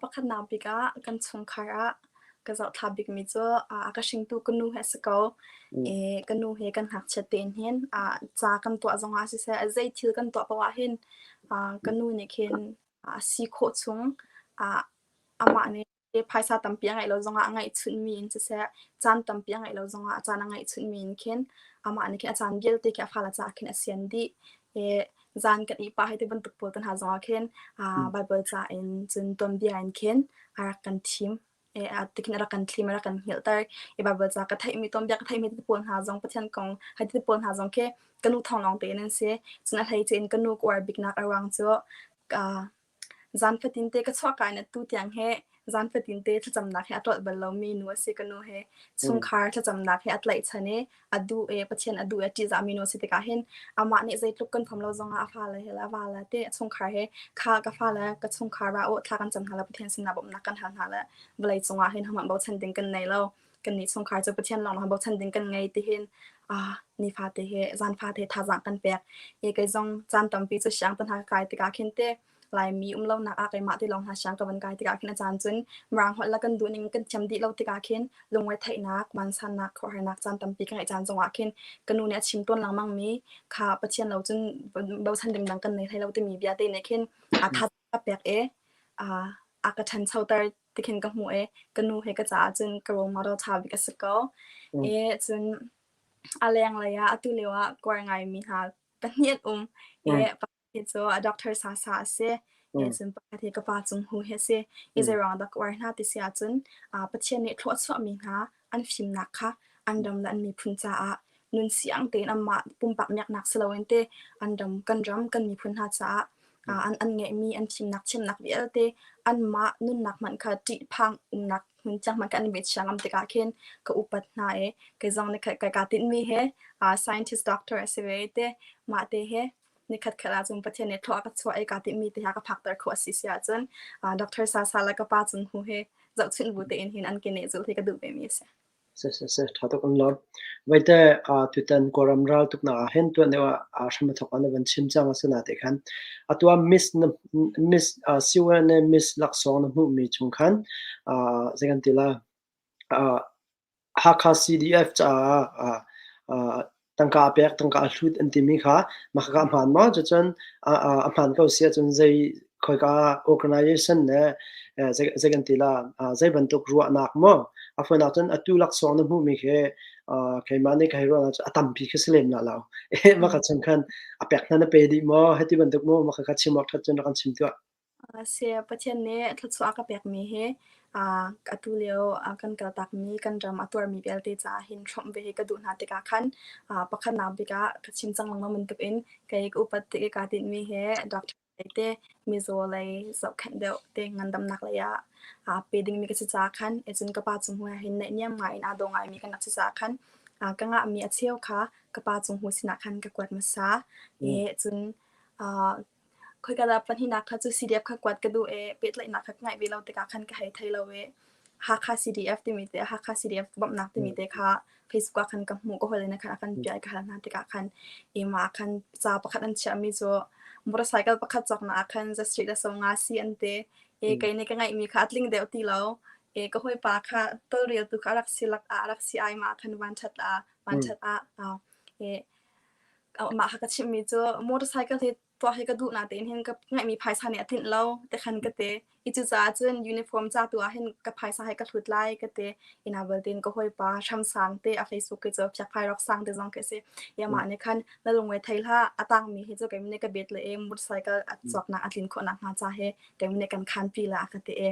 Pakhatnak bik ah kan chungkhar ah ka zohthla bikmi cu a ka hringtu ka nu hi a si ko. I ka nu he kan ngakchiat tein hin ca kan tuah zongah siseh, zei thil kan tuah paoh ah hin ka nu nih khin a si khawh chung amah nih phaisa tampi a ngeih lo zongah a ngeihchunhmi in siseh, caan tampi a ngeih lo zongah a caan a ngeihchunhmi in khin amah nih khin a caan vialte khi a fale caah khin a sian dih. I zan kan ih pah hei ti bantuk pawl te hna zongah khin Baibal ca in cun tuanbia in khin a rak kan thim. I tikhin a rak kan thlim, a rak kan hngilhter. I Baibal ca ka theihmi, tuanbia ka theihmi te pawl hna zong Pathian kong hei ti pawl hna zong khi ka nu thawng lawng tein an si. Cun a hleice in ka nu ka uar biknak a ruang cu Zan fatinte ka chuahka in atu tiang hi zan fatinte thlacamnak hi a ṭolh bal lomi nu a si ka nu hi. Chungkhar thlacamnak hi a tlaihchan i a duh i Pathian a duh i a ṭihzahmi nu a si tikah hin amah nih zeitluk kan huam lo zongah a fale he le a vale te a chungkhar he kha ka fale ka chungkhar ra uh thla kan cam hna le Pathian sinah bawmhnak kan hal hna le vawlei cungah hin hohmanh bochan ding kan nei lo. Kannih chungkhar cu Pathian lawnglawng bochan ding kan ngei tihin nifate he zanfate thazaang kan pek. I kei zong caan tampi cu siang te hna ka kai tikah khin te Laimi um lonak ah keimah ti lawng hna siang ka van kai tikah khin a caan cun Mirang holh le kan duh ning kan thiam dih lo tikah khin lungretheihnak, vansannak, khuaruahharnak caan tampi ka ngeih caan zongah khin ka nu nih a chim tawn lengmang mi kha Pathian lo cun bochan ding dang kan nei hlei lo timi bia te nih khin a tha ka pek i a ka ṭhanchoter ti khin ka hmuh i ka nu he ka caah cun ka role model ṭha bik a si ko. I cun a lenglei ah atu lio ah kuar ngaimi hna pahnih an um i hi cu a doctor Sasa a si. Cun pakhat hi ka pa Cung Hu hi a si. I zeiruang dah ka uar hna ti si ahcun Pathian nih thlawh a chuahmi hna an fimnak kha an ram le an miphun caah nun siang tein anmah pumpak miaknak si loin te an ram kan ram kan miphun hna caah an an ngeihmi an fimnak thiamnak vialte anmah nunnak hmanh kha ṭihphang umnak hmun tiang hmanh kha an i chia ngam tikah khin ka upat hna i kei zong nih kai kaa tinhmi he scientist doctor a si ve te mah te he nikhat khat ahcun Pathian nih thlua a ka chuah i kaa tinhmi te ha ka phakter khawh a si si ahcun Dr. Sasa le ka pa Cung Hu he zohchunh bu tein hin an ke neh zulh hi ka duh vemi a si. Si si si, ṭha tuk an lawm. Vaite tutan Kawlram ral tuknak ah hin tuan deuh ah hram a thawk ah na van chim cang a si na te khan. Atu ah Miss na Miss Siwen le Miss laksawng na hmuhmi chung khan zei kan ti la Hakha CDF caah tangka a pek, tangka a hlut an timi kha mah khakha a hmaan maw? Cucun a hmaan ko si ahcun zei khoika organization le zei kan ti la zei bantuk ruahnak maw? A fawinak cun atu laksawng na hmuhmi khi keimah nih ka hei ruahnak cu a tampi khi si lem la lo. Mah kha chung khan a pek hna na pe dih maw? Hiti bantuk maw? Mah khakha chim awk ṭhat cun rak kan chim tuah. Saya Pathian nih thluachuah a ka pekmi hi atu lio kan kaltakmi kan ram a tuarmi vialte caah hin hrawmh ve hi ka duh hna tikah khan pakhatnak bik ah ka chim cang lengmang bantukin kei ka upat tik i kaa tinhmi hi doctor lei te mizaw lei zohkhenh deuh te ngandamnak lei ah aa pe dingmi ka si caah khan cun ka pa cung hnu ah hin naihniam ngai in aa daw ngaimi kan rak si caah khan ka ngahmi a cheu kha ka pa cung hnu sinah khan ka kuat hmasa i cun Khoika dah pahnihnak kha cu CDF kha kuat ka duh i pehtlaihnak kha ka ngeih ve lo tikah khan ka hei thei lo i. Hakha CDF timi te Hakha CDF bawmhnak timi te kha Facebook ah khan ka hmuh ka hawile nih khan a kan piah i ka hal hna tikah khan i mah khan ca pakhat an chiahmi cu motorcycle pakhat cawknak ah khan za street le 50 si an ti i kei nih ka ngeihmi kha a tling deuh ti lo i ka hawipa kha tawlreltu kha a rak si lak ah a rak si ai mah khan vanṭhat ah vanṭhat ah i mah kha ka chimhmi cu motorcycle hi tuah hi ka duh natein hin ka ngeihmi phaisa nih a tlinh lo ti khan ka ti. I cucaah cun uniform ca tu ah hin ka phaisa hi ka hlut lai ka ti. Ina belte ka hawipa Hramsang te a Facebook ke cu Phiakphai Rock Sang te zong khi a si. I amah nih khan na lungre thei hlah a tangmi hi cu keimah nih ka bet le e motorcycle a cawknak a tlin khawhnak hnga ca hi keimah nih kan khanpi la a ka ti i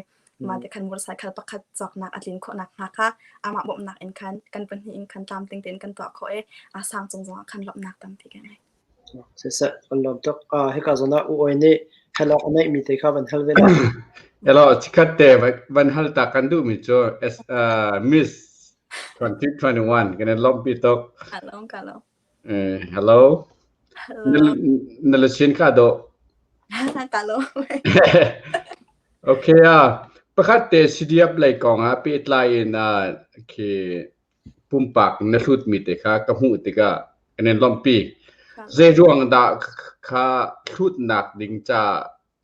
mah te khan motorcycle pakhat cawknak a tlin khawhnak hnga kha amah bawmhnak in khan kan pahnih in khan tlamtling tein kan tuah khawh i a sang cung zongah khan lawmhnak tampi ka ngei. Siseh, kan lawm tuk. Hika zawn ah U Oi nih hal awk a neihmi te kha van hal ve la. Hello, chikkhat te van hal ta kan duhmi cu Miss 2021 kan in lawmhpi tuk. Hello, ka lo. Hello. Hello. Na luchin kha dawh. Ka lo. Okay, ah pakhat te CDF lei kong ah pehtlai in khi pumpak na hlutmi te kha ka hmuh tikah kan in lawmhpi. Zei ruang dah kha hlutnak ding ca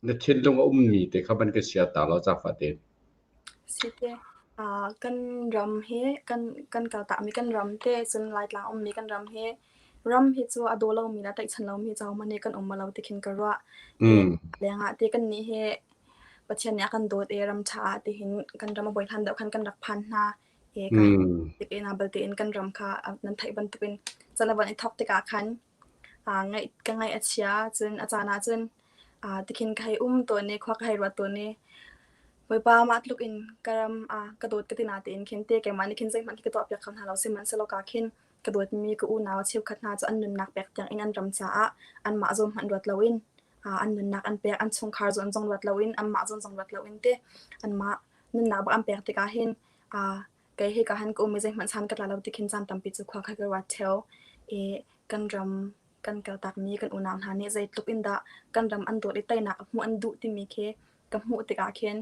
na thinlung a ummi te kha van ka share ta law zaangfah tein. Site, kan ram hi kan kan kaltakmi kan ram te cun Laitlang ummi kan ram hi ram hi cu a daw lomi le a tlaihchan lomi caum nih kan um lo ti khin ka ruah. Lengah te kan nih hi Pathian nih a kan dawt i ram ṭha ah tihin kan ram a bawi hlan deuh khan kan rak phan hna. Balte in kan ram kha nan theih bantukin caan a von i thawk tikah khan ngaih ka ngaih a chia. Cun a caan ah cun tikhin ka hei um tawn i khua ka hei ruat tawn i Bawipa mah tluk in ka ram ka dawt ka ti natein khin te keimah nih khin zeihmanh khi ka tuahpiak kho hna lo. Sihmanhsehlaw ka khin ka dawtmi ka unau cheukhat hna cu an nunnak pek tiang in an ram caah anmah zawn hmanh ruat loin an nunnak an pek, an chungkhar zawn zong ruat loin anmah zawn zong ruat loin te anmah nunnak bak an pek tikah hin kei hika han ka um i zeihmanh san ka tla lo ti khin caan tampi cu khua kha ka ruat ṭheo. I kan ram kan kaltakmi kan unau hna nih zeitluk in dah kan ram an dawt i teinak hmuh an duh timi khi ka hmuh tikah khin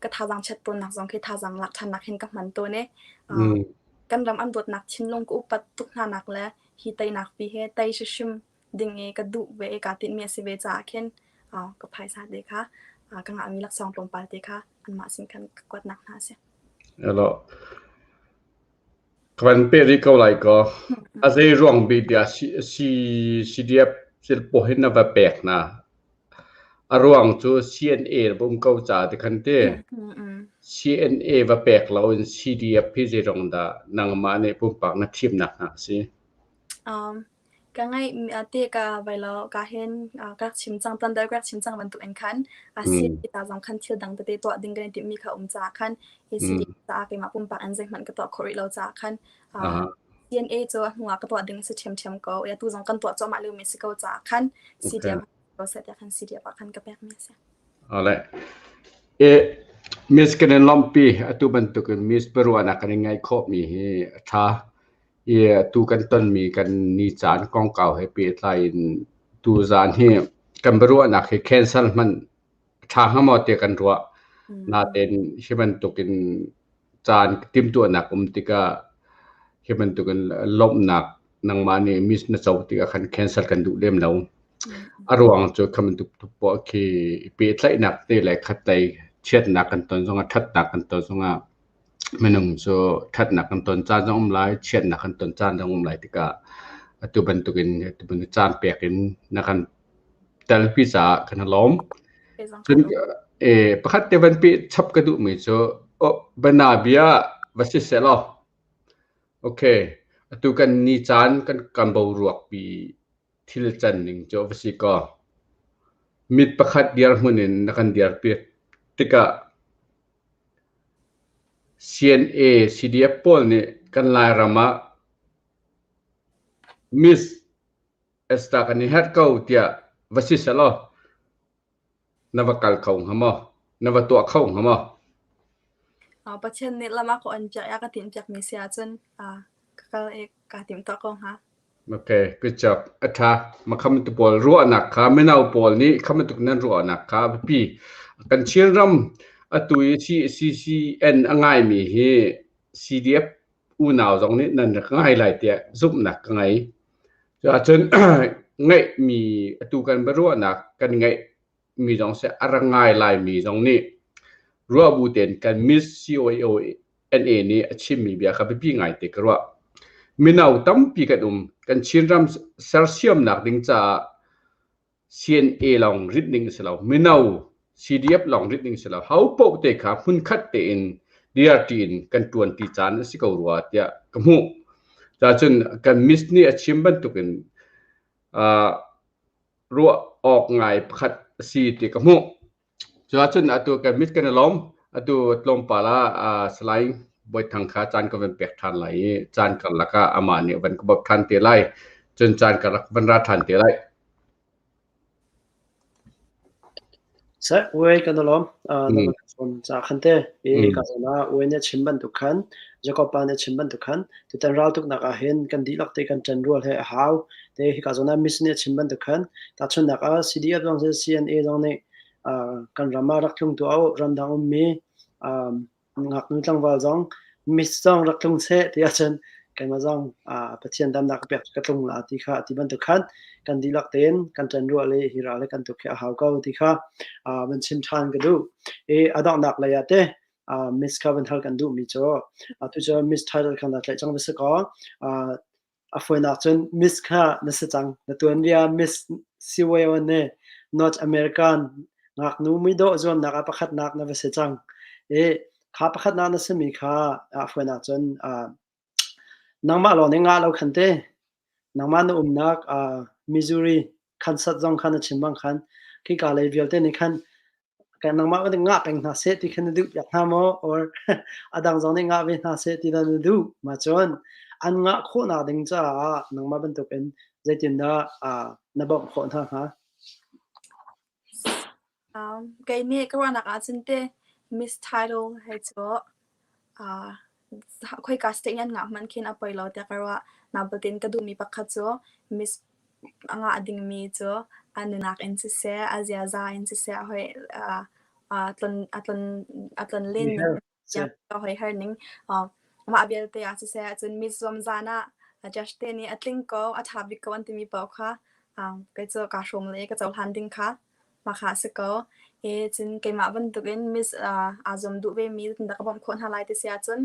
ka thazaang chiat tawnnak zong khi thazaang lak ṭhannak hin ka hman tawn i kan ram an dawtnak thinlung ka upat tuk hna nak le hi teinak pi hi tei hrimhrim ding i ka duh ve i kaa tinhmi a si ve caah khin ka phaisa te kha ka ngahmi laksawng tlawmpal te kha anmah sin khan ka kuatnak hna a si. Elo. Ka van pe rih ko lai ko. A zei ruang bik bia CDF silpaw hin na va pek na. A ruang cu CNA va um ko ca ti khan ti. CNA va pek lo in CDF hi zei rong dah nangmah nih pumpak na thimnak hna a si? Ka ngaih te ka vai lo ka hin ka rak chim cang tuan deuh ka rak chim cang bantuk in khan ta zong khan thil dang tete tuah ding kan i timhmi kha um caah khan ACD caah keimah pumpak in zeihmanh ka tuah khawh rih lo caah khan CNA cu a hnu ah ka tuah ding a si ṭhiamṭhiam ko. Atu zong kan tuah cuahmah liomi a si ko caah khan CDM seh tiah khan CDF ah khan ka pekmi a si. Ale. E Miss kan in lawmhpi atu bantukin Miss biaruahnak kan in ngaih khawhmi hi a ṭha. I atu kan tonmi kan ni caan kongkau he pehtlai in tuzaan hi kan biaruahnak hi cancel hmanh a ṭha hnga maw tiah kan ruah. Natein hi bantukin caan timhtuahnak um tikah hi bantukin lawmhnak nangmah nih miss na co tikah khan cancel kan duh lem lo. A ruang cu kha bantuk poah khi i pehtlaihnak te le khatlei chiatnak kan ton zongah ṭhatnak kan ton zongah Minung cu ṭhatnak kan ton caan zong um lai, chiatnak kan ton caan zong um lai tikah atu bantukin atu bantuk caan pek in na kan telpi caah kan i lawm. Cun pakhat te van peh chap ka duhmi cu oh, banabia va si seh law okay atu kan ni caan kan kan boruak pi thil can ning cu va si kaw mit pakhat dirhmun in na kan dirpi tikah CNA CDF pawl nih kan Lairam ah Miss Esther kan i herh ko tiah va si sehlaw na va kal kho hnga maw? Na va tuah kho hnga maw? Pathian nih lam a ka on piak i a ka tinhpiakmi si ahcun ka kal i kaa timhtuah ko hnga. Okay, good job. A ṭha. Makham tu pawl ruahnak kha mino pawl nih kha bantuk nan ruahnak kha biapi. Kan Chinram Atu i CCN a ngaimi hi CDF unau zong nih nan rak ngai lai tiah zumhnak ka ngei. Cuahcun ngeihmi atu kan biaruahnak kan ngeihmi zong seh a rak ngai laimi zong nih ruah bu tein kan Miss COAO NA nih a chimmi bia kha biapi ngaite ka ruah. Mino tampi kan um. Kan Chinram sersiamnak ding caah CNA lawng rit ding a si lo. Mino CDF lawng rit ding a si lo. Ho paoh te kha hmunkhat tein DRT in kan ṭuan ti caan a si ko rua tiah ka hmuh. Cacun kan miss nih a chim bantukin uh, ruah awk ngai pakhat a si ti ka hmuh. Cuahcun atu kan mit kan i lawm. Atu tlawmpal ah Salai Bawi Thang kha caan ka van pek ṭhan lai i caan karlak ah amah nih van ka bawmh ṭhan te lai. Cun caan karlak van ra ṭhan te lai. Seh, uai kan i lawm. Na van ka phone ca khan te. I ka zawn ah uai nih a chim bantuk khan, Jacob pa nih a chim bantuk khan, tutan raltuknak ah hin kan dihlak te kan ṭan rual he a hau. Te hika zawn ah Miss nih a chim bantuk khan, tahchunhnak ah CDF zong seh CNA zong nih kan ram ah rak tlung tuah u, ramdang ummi ngaknu tlangval zong miss zong rak tlung seh ti ahcun keimah zong Pathian damnak ka pek ka tlung la ti kha ti bantuk khan kan dihlak tein kan ṭan ruah le hi ral he kan tuk hi a hau ko ti kha van chim ṭhan ka duh. I a donghnak lei ah te miss kha van hal kan duhmi cu atu cu miss title kha na tlaih cang va si kaw A fawinak cun Miss kha na si cang. Na tuanbia Miss Siwayon nih North American ngaknu muidawh zuamnak ah pakhatnak na va si cang. I kha pakhatnak na simi kha a fawinak cun nangmah lawng nih ngah lo khan te. Nangmah na umnak Missouri, Kansas zong kha na chim bang khan khika lei vialte nih khan nangmah nih ngah peng hna seh ti khan na duh piak hna maw or a dang zong nih ngah ve hna seh ti dah na duh? Mah cun an ngah khawhnak ding caah nangmah bantukin zeitindah na bawmh khawh hna hnga? Kei nih ka ruahnak ahcun teh Miss Title he cu khoika state nih an ngah hmanh khin a poi lo tiah ka ruah. Nabatin ka duhmi pakhat cu Miss a ngah dingmi cu a nunak in siseh, a ziaza in siseh, a hoi a tlon len ning, a hoiher ning, mah vialte ah siseh, cun mi zuam zan ah judge te nih a tling ko, a ṭha bik ko an timi paoh kha kei cu kaa hrawm le ka cohlan ding kha mah kha a si ko. I cun keimah bantukin miss aa zuam duh vemi zeitindah ka bawmh khawh hna lai ti si ahcun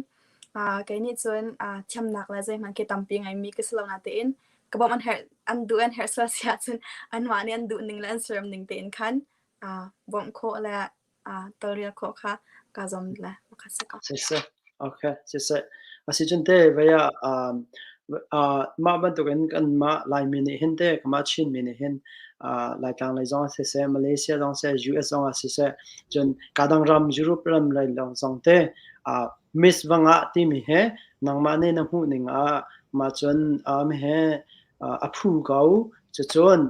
kei nih cun thiamnak le zeihmanh khi tampi ngeimi ka si lo natein ka bawmh an herh an duh an herh sual si ahcun anmah nih an duh ning le an siarem ning tein khan bawmh khawh le tawlrel khawh kha kaa zuam le mah kha si ko. Siseh, okay, siseh. Asicun te vei ah mah bantukin kanmah Laimi nih hin te kanmah Chinmi nih hin Laitlang lei zong ah siseh, Malaysia zong siseh, US zong ah siseh, cun kadang ram Europe ram lei zong te Miss va ngah timi he nangmah nih na hmuh ning ah mah cun he a phu ko. Cucun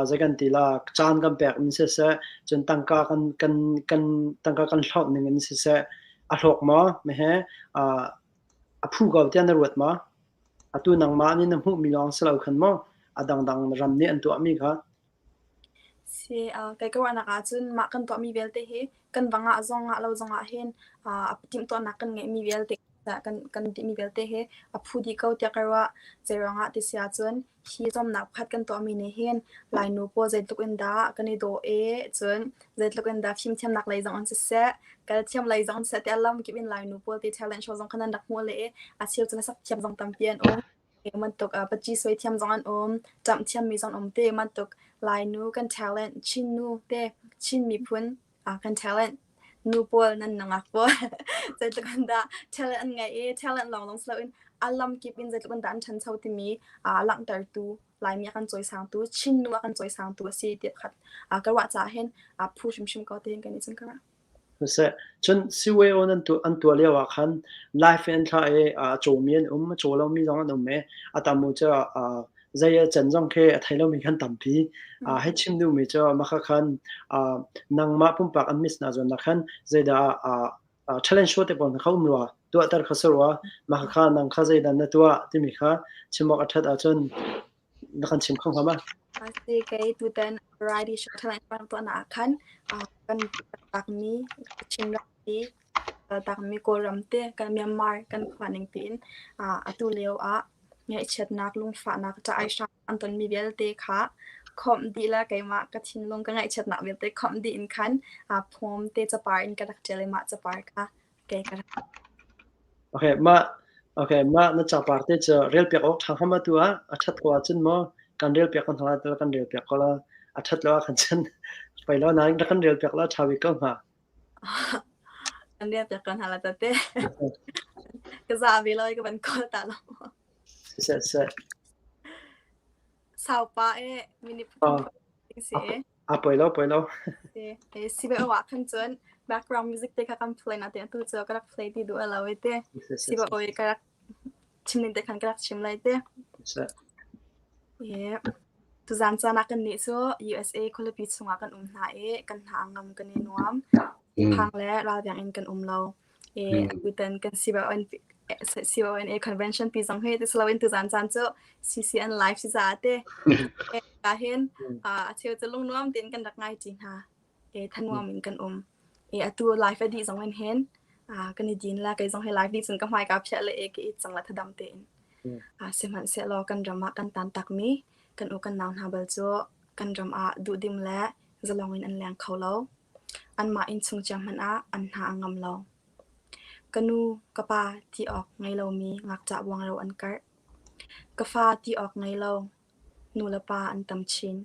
zei kan ti la caan kan pek in siseh, cun tangka kan kan kan tangka kan hloh ning in siseh, a hlawk maw? Mehe a phu ko tiah na ruat maw? Atu nangmah nih na hmuhmi lawng si lo khan maw a dangdang ram nih an tuahmi kha? Si, kei ka ruahnak ahcun mah kan tuahmi vialte hi kan va ngah zong ngah lo zongah hin timhtuahnak kan ngeihmi vialte kan kan timi vialte hi a phu dih ko tiah ka ruah. Zeiruangah ti si ahcun hi zuamnak pakhat kan tuahmi nih hin Lainu pawl zeitluk in dah kan i dawh i cun zeitluk in dah fimthiamnak lei zong in siseh, kal thiam lei zong in siseh tiah lamkip in Lainu pawl ti talent show zong khan an rak hmuh le i a cheu cu hlasak thiam zong tampi an um. Bantuk paci suai thiam zong an um, ṭamh thiammi zong an um te bantuk Lainu kan talent, Chin nu te, Chin miphun kan talent nu pawl nan nungak pawl zeitluk in dah talent an ngeih i talent lawnglawng si loin a lamkip in zeitluk in dah an ṭhancho timi langhtertu Laimi a kan cawisangtu Chin nu a kan cawisangtu a si ti pakhat ka ruah caah hin phu hrimhrim ko ti hin kan i cun ka ruah. Siseh, cun CYO an tuah, an tuah lio ah khan live in an thlah i a cawmi an um, a caw lomi zong an um i a tam u cu zei a can zong khi a thei lomi kan tampi. Hei chim duhmi cu mah khan nangmah pumpak an miss na zawn ah khan zeidah talent show te pawl kha um rua, tuahter kha si rua, mah kha nang kha zeidah na tuah timi kha chim awk a ṭhat ahcun na kan chim kho hnga ma? Si kei tutan variety show talent tuahnak ah khan kan lakmi Chin ram Kaltakmi Kawlram te kan Myanmar kan khua ning tiin atu lio ah ngaihchiatnak lungfahnak ṭah-ai-hram an tonmi vialte kha khawmh dih le keimah ka thinlung ka ngaihchiatnak vialte khawmh dih in khan poem te capar in ka rak ṭial i mah capar kha kei ka rak Okay, mah okay, mah na capar te cu rel piak awk ṭha hnga ma tu ah a ṭhat ko ahcun maw kan rel piak ko hna lai kan rel piak ko la a ṭhat lo ah khan cun pei lo nain rak kan rel piak la ṭha bik ko hnga. Kan rel piak ko hna la tate. Ka za ve lo i ka van call ta lo. Siseh siseh. Saupa e minute pathum si e. A poi lo poi lo. Si be wa khan cun background music te kha kan play na te tu cu ka rak play ti duh lo e te. Si ba oi ka rak chim ning te khan ka rak chim lai te. Yeah. Tuzan caan ah kannih cu USA khualipi chungah kan um hna i kan hna a ngam kan i nuam. Phang le ralveng in kan um lo. I atutan kan CONA convention pi zong hi ti loin tuzan caan cu CCN live si caah te. Ka hin a cheu cu lungnuam tein kan rak ngai ṭi hna. E thanuam in kan um. E atu live a dih zong in hin kan i din la kei zong hi live dih cun ka hmai ka phiah le e ka it cang la thadam tein. Sihmanhsehlaw kan ram ah kan tan takmi kan u kan nau hna bal cu kan ram ah duhdim le zalong in an leng kho lo. Anmah innchung cia hmanh ah an hna a ngam lo. Ka nu, ka pa ti awk ngei lomi ngakṭah buangro an karh. Ka fa ti awk ngei lo, nu le pa an tam chin.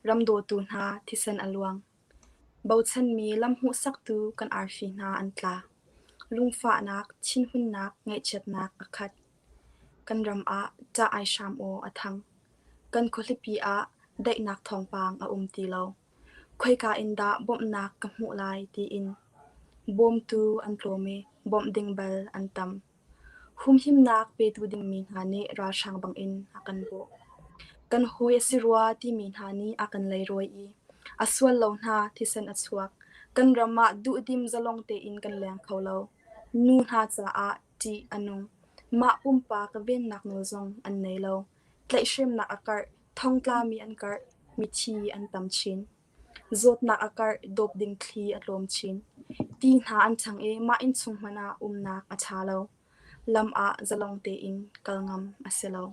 Ram dawtu hna thisen a luang. Bochanmi lam hmuhsaktu kan arfi hna an tla. Lungfahnak, thinhunnak, ngaihchiatnak a khat. Kan ram ah ṭah aihram aw a thang. Kan khualipi ah daihnak thawngpang a um ti lo. Khoika in dah bawmhnak ka hmuh lai tiin bawmtu an tlawm i bawmh ding bal an tam. Humhimnak petu dingmi hna nih ralhrang bangin a kan bawh. Kan hawi a si rua timi hna nih a kan leirawi i a sual lo hna thisen a chuak. Kan ram ah duhdim zalong tein kan leng kho lo. Nu hna caah ṭih a nung. Mah pumpak vennak nawl zong an nei lo. Tlaihhremnak a karh, thongtlami an karh, mithi an tam chin. Zawtnak a karh, dawp ding thli a tlawm chin. Ti hna an ṭhang i mah innchung hmanh ah umnak a ṭha lo. Lam ah zalong tein kal ngam a si lo.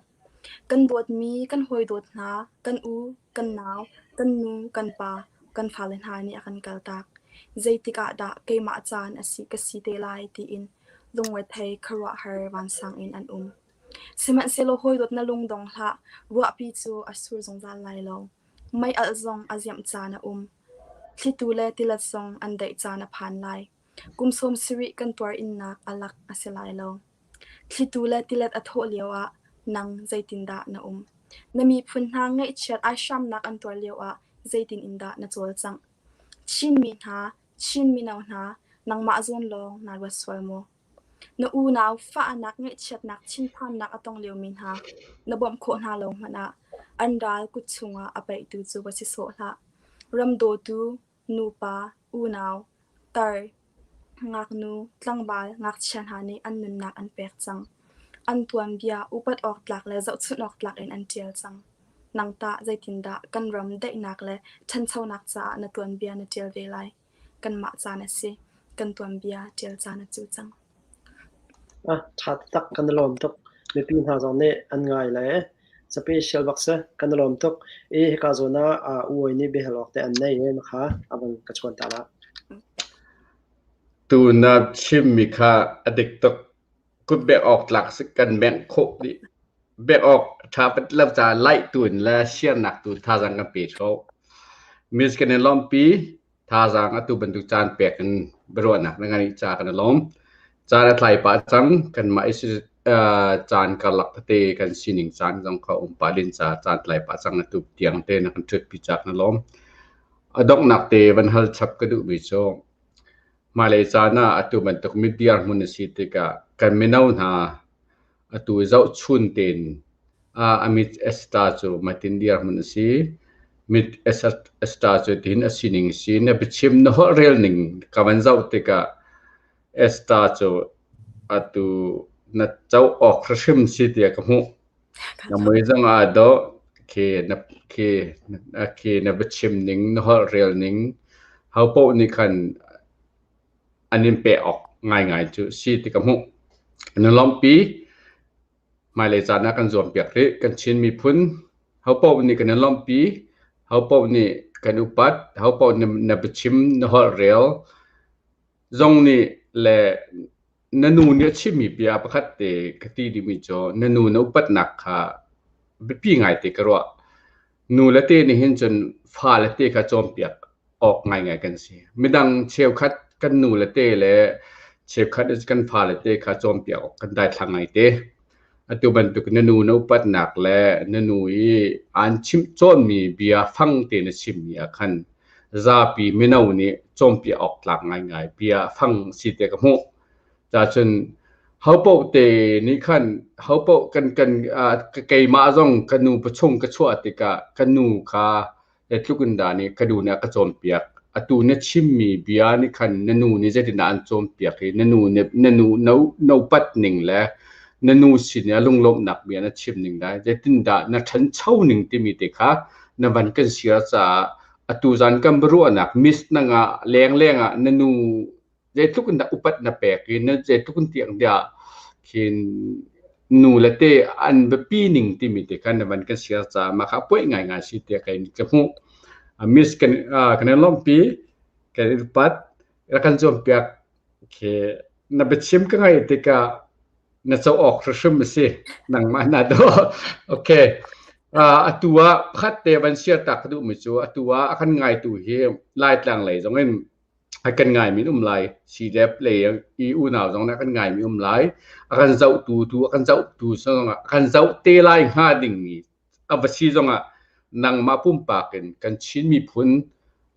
Kan dawtmi kan hawidawt hna, kan u, kan nau, kan nu, kan pa, kan fale hna nih a kan kaltak. Zeitik ah dah keimah caan a si ka si te lai tiin lungrethei khuaruahhar vansang in an um. Sihmanhsehlaw hawidawt na lung dong hlah, ruahpi cu a sur zungzal lai lo. Meialh zong a ziamh caan a um. Thlitu le tilet zong an daih caan a phan lai. Kum 70 kan tuar innak a lak a si lai lo. Thlitu le tilet a thawh lioah nang zeitindah na um? Na miphun hna ngaihchiat aihramnak an tuar lioah zeitin in dah na cawlcangh? Chinmi hna, Chin mino hna, nangmah zawn lawng naa ruat sual maw? Na unau fahnak ngaihchiatnak thinphannak a tong liomi hna na bawmh khawh hna lo hmanh ah an ral kut chungah a paihtu cu va si sawh hlah. Ram dawtu, nupa, unau, tar, ngaknu, tlangval, ngakchia hna nih an nunnak an pek cang. An tuanbia upat awk tlak le zohchunh awk tlak in an ṭial cang. Nang tah zeitindah kan ram daihnak le ṭhanchonak caah na tuanbia na ṭial ve lai? Kanmah caan a si. Kan tuanbia ṭial caan a cu cang. A ṭha taktak kan i lawm tuk. Mipi hna zong nih an ngai le special bak si. Kan i lawm tuk. I hika zawn ah U Awi nih biahal awk te an nei i kha a van ka chawn ta la. Tu na chimmi kha a dik tuk. Kut bek awk tlak si kan bengh khawh dih. Bek awk ṭha pat lo ca laih tu in le siarnak tu thazaang kan pe ṭheo. Miss kan i lawmhpi. Thazaang atu bantuk caan pek in biaruahnak na ngeih ca kan i lawm. Caan a tlai pah cang. Kanmah i caan karlak tete kan sining caan zong kha um pah din ca caan tlai pah cang atu tiang te na kan ṭhutpi ca kan i lawm. A donghnak te van hal chap ka duhmi cu hmailei caan ah atu bantuk midiar hmun a si tikah kan mino hna atu zohchun tein Amit Esther cu matin dirhmun a si. Mit Esther cu tihin a sining si. Na biachim na holh rel ning ka van zoh tikah Esther cu atu na co awk hrim si tiah ka hmuh. Na mui zong aa dawh. Khi na khi khi na biachim ning na holh rel ning ho paoh nih khan. an in pek awk ngaingai cu si ti ka hmuh. An in lawmhpi. Hmailei caan ah kan zuampiak rih. Kan Chin miphun hopaoh nih kan in lawmhpi. Hopaoh nih kan upat. Hopaoh nih na biachim, na holhrel zong nih le na nu nih a chimmi bia pakhat te ka ti dihmi cu na nu na upatnak kha biapi ngaite ka ruah. Nu le te nih hin cun fale te kha cawnpiak awk ngaingai kan si. Midang cheukhat kan nu le te le cheukhat kan fale te kha cawnpiak awk kan daithlang ngaite. Atu bantuk na nu na upatnak le na nu i aan chimh cawnmi bia fang te na chimmi ah khan zapi mino nih cawnpiak awk tlak ngaingai bia fang si te ka hmuh. Cacun hopaoh te nih khan hopaoh kan kan keimah zong ka nu pachung ka chuah tikah ka nu kha zeitluk in dah nih ka nu nih a ka cawnpiak. Atu na chimmi bia nih khan na nu nih zeitindah an cawnpiak i na nu nih na nu na upat ning le na nu sin i a lunglawmhnak bia na chim ning le zeitindah na ṭhancho ning timi te kha na van kan siar caah atu zan kan biaruahnak miss na ngah lengleng ah na nu zeitluk in dah upat na pek i na zeitluk in tiang tiah khin nu le te an biapi ning timi te khan na van kan share caah mah kha puai ngaingai si tiah kei nih ka hmuh. Miss kan kan in lawmhpi kan in upat rak kan zuampiak khi na biachim ka ngaih tikah na co awk hrimhrim a si nangmah na dawh okay atu ah pakhat te van share ta ka duhmi cu atu ah a kan ngaitu hi Laitlang lei zong in a kan ngaimi um lai CDF lei i unau zong nih a kan ngaimi um lai a kan zohtu tu a kan zohtu zong ah a kan zoh te lai hnga dingmi a va si zong ah nangmah pumpak in kan Chin miphun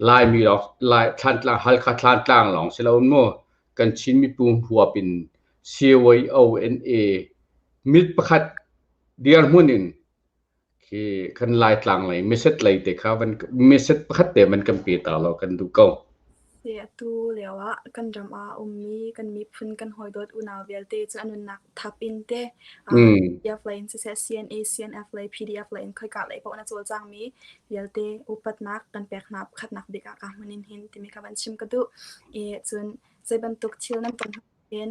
Laimi lawng Lai Thlantlang Halkha Thlantlang lawng si lo mu kan Chin miphun huap in CYONA mit pakhat dirhmun in Khi kan Laitlang lei miset lei te kha van miset pakhat te man kan pe ta law kan duh ko. Si atu lio ah kan ram ah a ummi kan miphun kan hawidawt unau vialte cu an nunnak thap in te PDF lei in siseh CNA, CNF lei, PDF lei in khoika lei paoh na cawlcangmi vialte upatnak kan pek hna pakhatnak bik ah ka hmun in hin timi kha van chim ka duh. I cun zei bantuk thil nan ton hin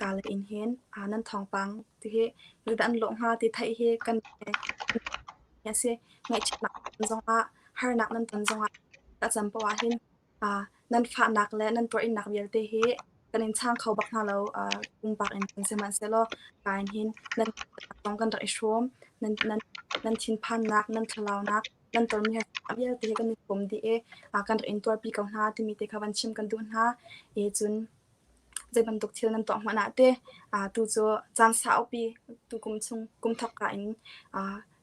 Ka le inn hin nan thawngpang ti hi zeidah an lawh hnga ti theih hi kan a si. Ngaihchiatnak zongah harnak nan ton zongah a cam poah ahhin nan fahnak le nan tuarinnak vialte hi kan in chang kho bak hna lo. Pumpak in kan sihmanhsehlaw ka in hin nan zong kan rak i hrawm. Nan nan nan thinphannak, nan thlalaunak, nan tonmi harnak vialte hi kan i hrawm dih i kan rak in tuarpi ko hna timi te kha van chim kan duh hna. I cun Zei bantuk thil nan tuah hmanh ah teh tu cu caan saupi tukum chung kum thawkka in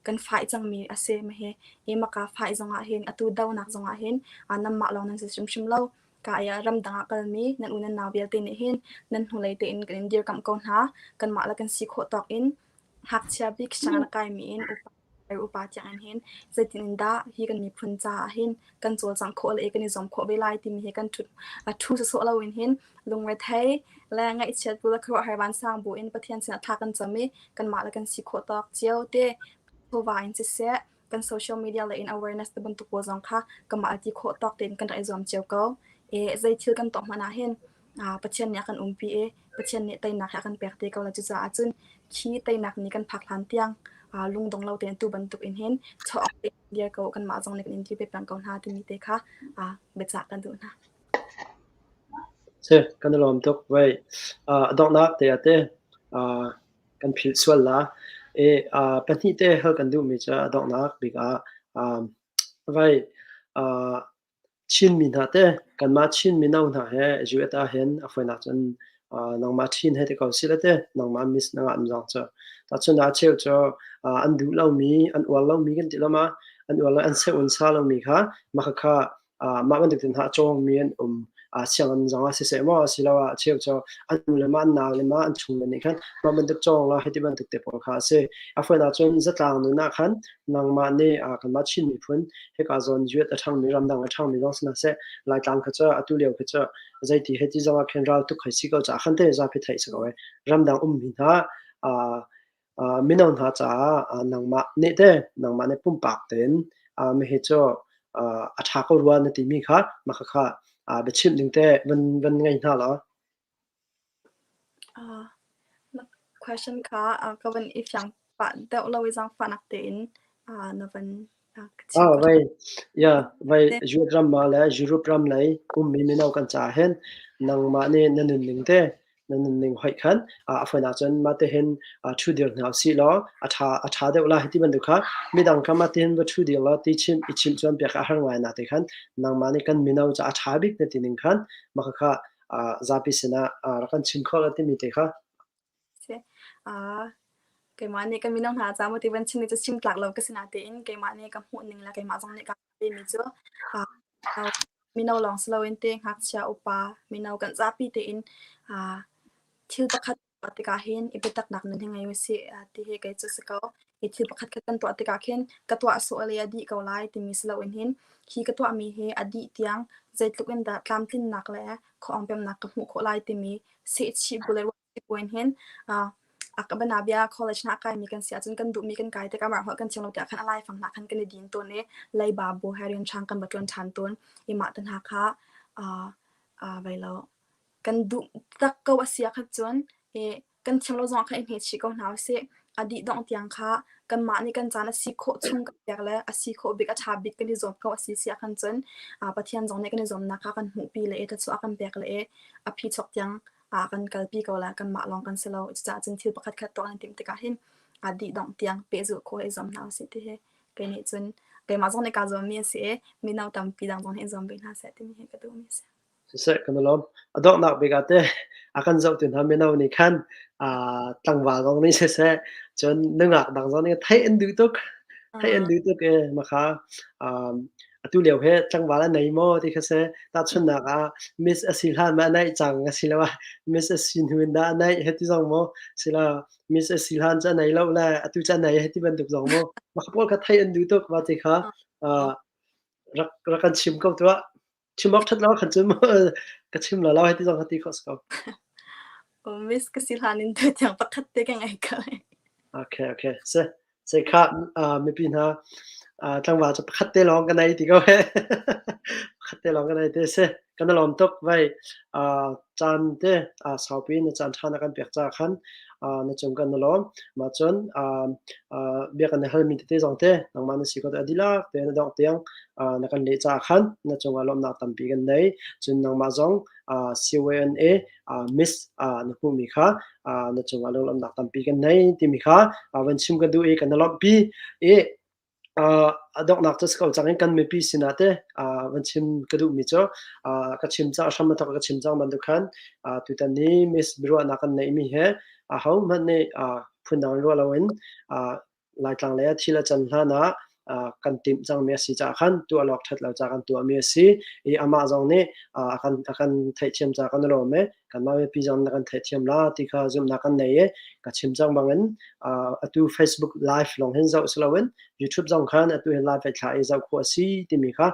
kan fai cangmi a si. Mahi hi maka fai zongah hin atu donak zongah hin nanmah lawng nan si hrimhrim lo. Ka i ramdang ah kalmi nan u nan nau vialte nih hin nan hnulei tein kan in dirkamh ko hna. Kanmah le kan si khawh tawk in ngakchia bik sianginn a kaimi in upa upa tiang in hin zeitin in dah hi kan miphun caah hin kan cawlcangh khawh le kan i zuam khawh ve lai timi hi kan ṭhut ṭhu sawsawh loin hin lungrethei le ngaihchiat bu le khuaruahhar vansang bu in Pathian sinah thla kan cam i kanmah le kan si khawh tawk cio te chawva in siseh kan social media le in awareness te bantuk pawl zong kha kanmah ti khawh tawk tein kan rak i zuam cio ko. E zei thil kan tuah hmanh ah hin Pathian nih a kan umpi i Pathian nih teinak hi a kan pek te ko lai. Cucaah cun khi teinak ni kan phak hlan tiang lungdong lo tein atu bantuk in hin chuah awk tein dir ko kanmah zong nih kan in dir pe peng ko hna timi te kha biacah kan duh hna. Si, kan i lawm tuk. Voi, a donghnak te ah te kan philh sual la. E, pahnih te hal kan duhmi cu a donghnak bik ah vai Chinmi hna te kanmah Chin mino hna he US ahhin a fawinak cun nangmah Chin hei ti ko sih le te nangmah Miss na ngah zong cu tahchun ah cheu cu an duh lomi an uar lomi kan ti lo ma an uar lo an seh un sa lomi kha mah khakha mah bantuk tin hna a cawngmi an um sianginn zong ah siseh maw asiloah cheu cu an nu le mah an nau le mah an chung le nih khan mah bantuk cawng la hei ti bantuk te pawl kha a si a fawinak cun zatlang nun ah khan nangmah nih kanmah Chin miphun hika zawn yuat a ṭhangmi ramdang a ṭhangmi zong si hna seh Laitlang kha cu atu lio kha cu zeiti hei ti zong ah khin ral tuk hei si ko caah khan te zapi theih si ko ai ramdang ummi hna mino hna caah nangmah nih te nangmah nih pumpak tein mihi cu a ṭha ko rua na timi kha mah khakha. Biachimh ding te van van ngei hna law. Na question kha ka van i fiang pah deuh lo i zaangfahnak tein na van ka chim Ah, ko. vai, yeah, vai Europe ram ah le Europe ram lei ummi mino kan caah hin nangmah nih na nunning te na nunning hoih khan a fawi ahcun mah te hin ṭhu dir hna usih law a ṭha a ṭha deuh la ti bantuk kha midang kha mah te hin va ṭhu dir law ti chimh i chimh cawn piak a har ngai na te khan nangmah nih kan mino ca a ṭha bik na ti ning khan mah kha zapi sinah rak kan chim kho la timi te kha. Si. Keimah nih kan mino hna ca maw ti van chim ni cu chim tlak lo ka si natein keimah nih ka hmuh ning le keimah zong nih ka timi cu mino lawng si loin te ngakchia upa mino kan zapi tein thil pakhat tuah tikah hin i biataknak nun hi ngei usih ti hi kei cu si ko. Hi thil pakhat khat kan tuah tikah khin ka tuah sawh le a dih ko lai timi si loin hin hi ka tuahmi hi a dih tiang zeitluk in dah tlamtlinnak le khuaawng pemnak ka hmuh khawh lai timi sehchih bu le ruahchih buin hin a banabia college hna a kaimi kan si ahcun kan duhmi kan kai tikah mah holh kan thiam lo tiah khan a laifang hna khan kan i din tawn i leiba bu he rian ṭhang kan va ṭuan ṭhan tawn i mah te hna kha vai lo kan duh tak ko a si ahkhan cun i kan thiam lo zongah khan i hne chih ko hna usih. A dih dongh tiang kha kanmah nih kan caan a si khawh chung kan pek le a si khawh bik a ṭha bik kan i zuam ko a si si ahkhan cun Pathian zong nih kan i zuamnak kha kan hmuhpi le i thluachuah a kan pek le i a phichuak tiang a kan kalpi ko lai. Kanmah lawng kan si lo. Cucaah cun thil pakhat khat tuah kan i timh tikah hin a dih dongh tiang pehzulh khawh i zuam hna usih ti hi kei nih cun keimah zong nih kaa zuammi a si i mino tampi dang zong nih i zuam ve hna seh timi hi ka duhmi a si. Siseh kan i lawm. A donghnak bik ah teh a kan zohtu hna mino nih khan tlangval zong nih siseh, cun nungak dang zong nih theih an duh tuk. Theih an duh tuk i makha atu lio hi tlangval a nei maw ti kha si. Tahchunhnak ah miss a si hlan ma a neih cang asiloah miss a si hnu in dah a neih hiti zong maw sila miss a si hlan cu a nei lo le atu cu a nei hiti bantuk zong maw mah pawl kha theih an duh tuk mah ti kha rak rak kan chim ko tuah. Chim awk ṭhat lo khan cun ka chim lo lo hei ti zong ka ti khawh si ko. Miss ka si hlan in tu tiang pakhat te ka ngei ko. Okay, okay. Se se kha mipi hna tlangval cu pakhat te lawng ka nei ti ko he. Pakhat te lawng ka nei te se. Kan lawm tuk vai caan te saupi na caan ṭha na kan pek ca khan na cung kan na lawm. Ma cun bia kan halmi tete zong te nangmah na si ko te adilak te na dongh tiang na kan leh caah khan na cungah lawmhnak tampi kan nei. Cun nangmah zong CYNA miss na hmuhmi kha na cungah lunglawmhnak tampi kan nei timi kha van chim ka duh i kan lawmhpi i a donghnak cu si ko cang in kan mipi sinah te van chim ka duhmi cu ka chim cang hram a thawk ka chim cang bantuk khan tutan ni miss biaruahnak kan neihmi he ahohmanh nih phundang ruah loin Laitlang lei ah thil a can hlan ah kan timh cangmi a si caah khan tuah lawk ṭhat lo caah kan tuahmi a si i amah zong nih a kan a kan theihthiam caah kan i lawm i kanmah mipi zong na kan theihthiam la ti kha zumhnak kan nei i ka chim cang bangin atu Facebook live lawng hin zoh si loin YouTube zong khan atu hin live ai thlah i zoh khawh a si timi kha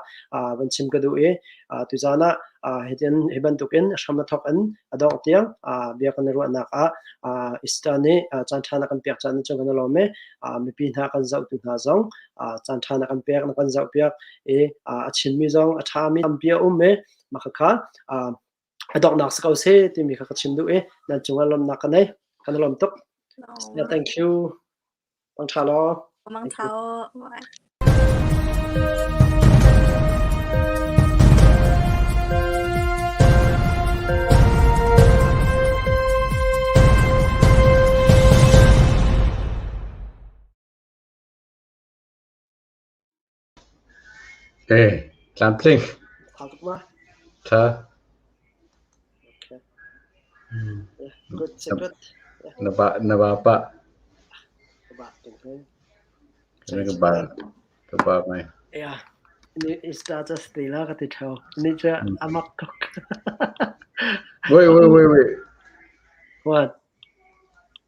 van chim ka duh i tuzaan ah hitin hi bantukin hram a thawk in a dongh tiang bia kan i ruahnak ah Easter nih caan ṭha na kan pek caan cu kan i lawm i mipi hna kan zohtu hna zong caan ṭha na kan pek na kan zohpiak i a chimmi zong a ṭhami tampi a um i mah khakha a donghnak si ko seh timi kha ka chim duh i nan cungah lawmhnak ka nei kan i lawm tuk. Thank you. Mangṭha law. Mangṭha aw. Bye. Hey, tlamtling. Tha tuk ma? Tha. Okay. Yeah, good, good. Yeah. Na ba na ba pa. Ba tung he. Na ka ba ka ba mai. Yeah. Ni ista just ti la ka ti thau. Ni cha amak tuk. Wait, wait, wait, wait. What?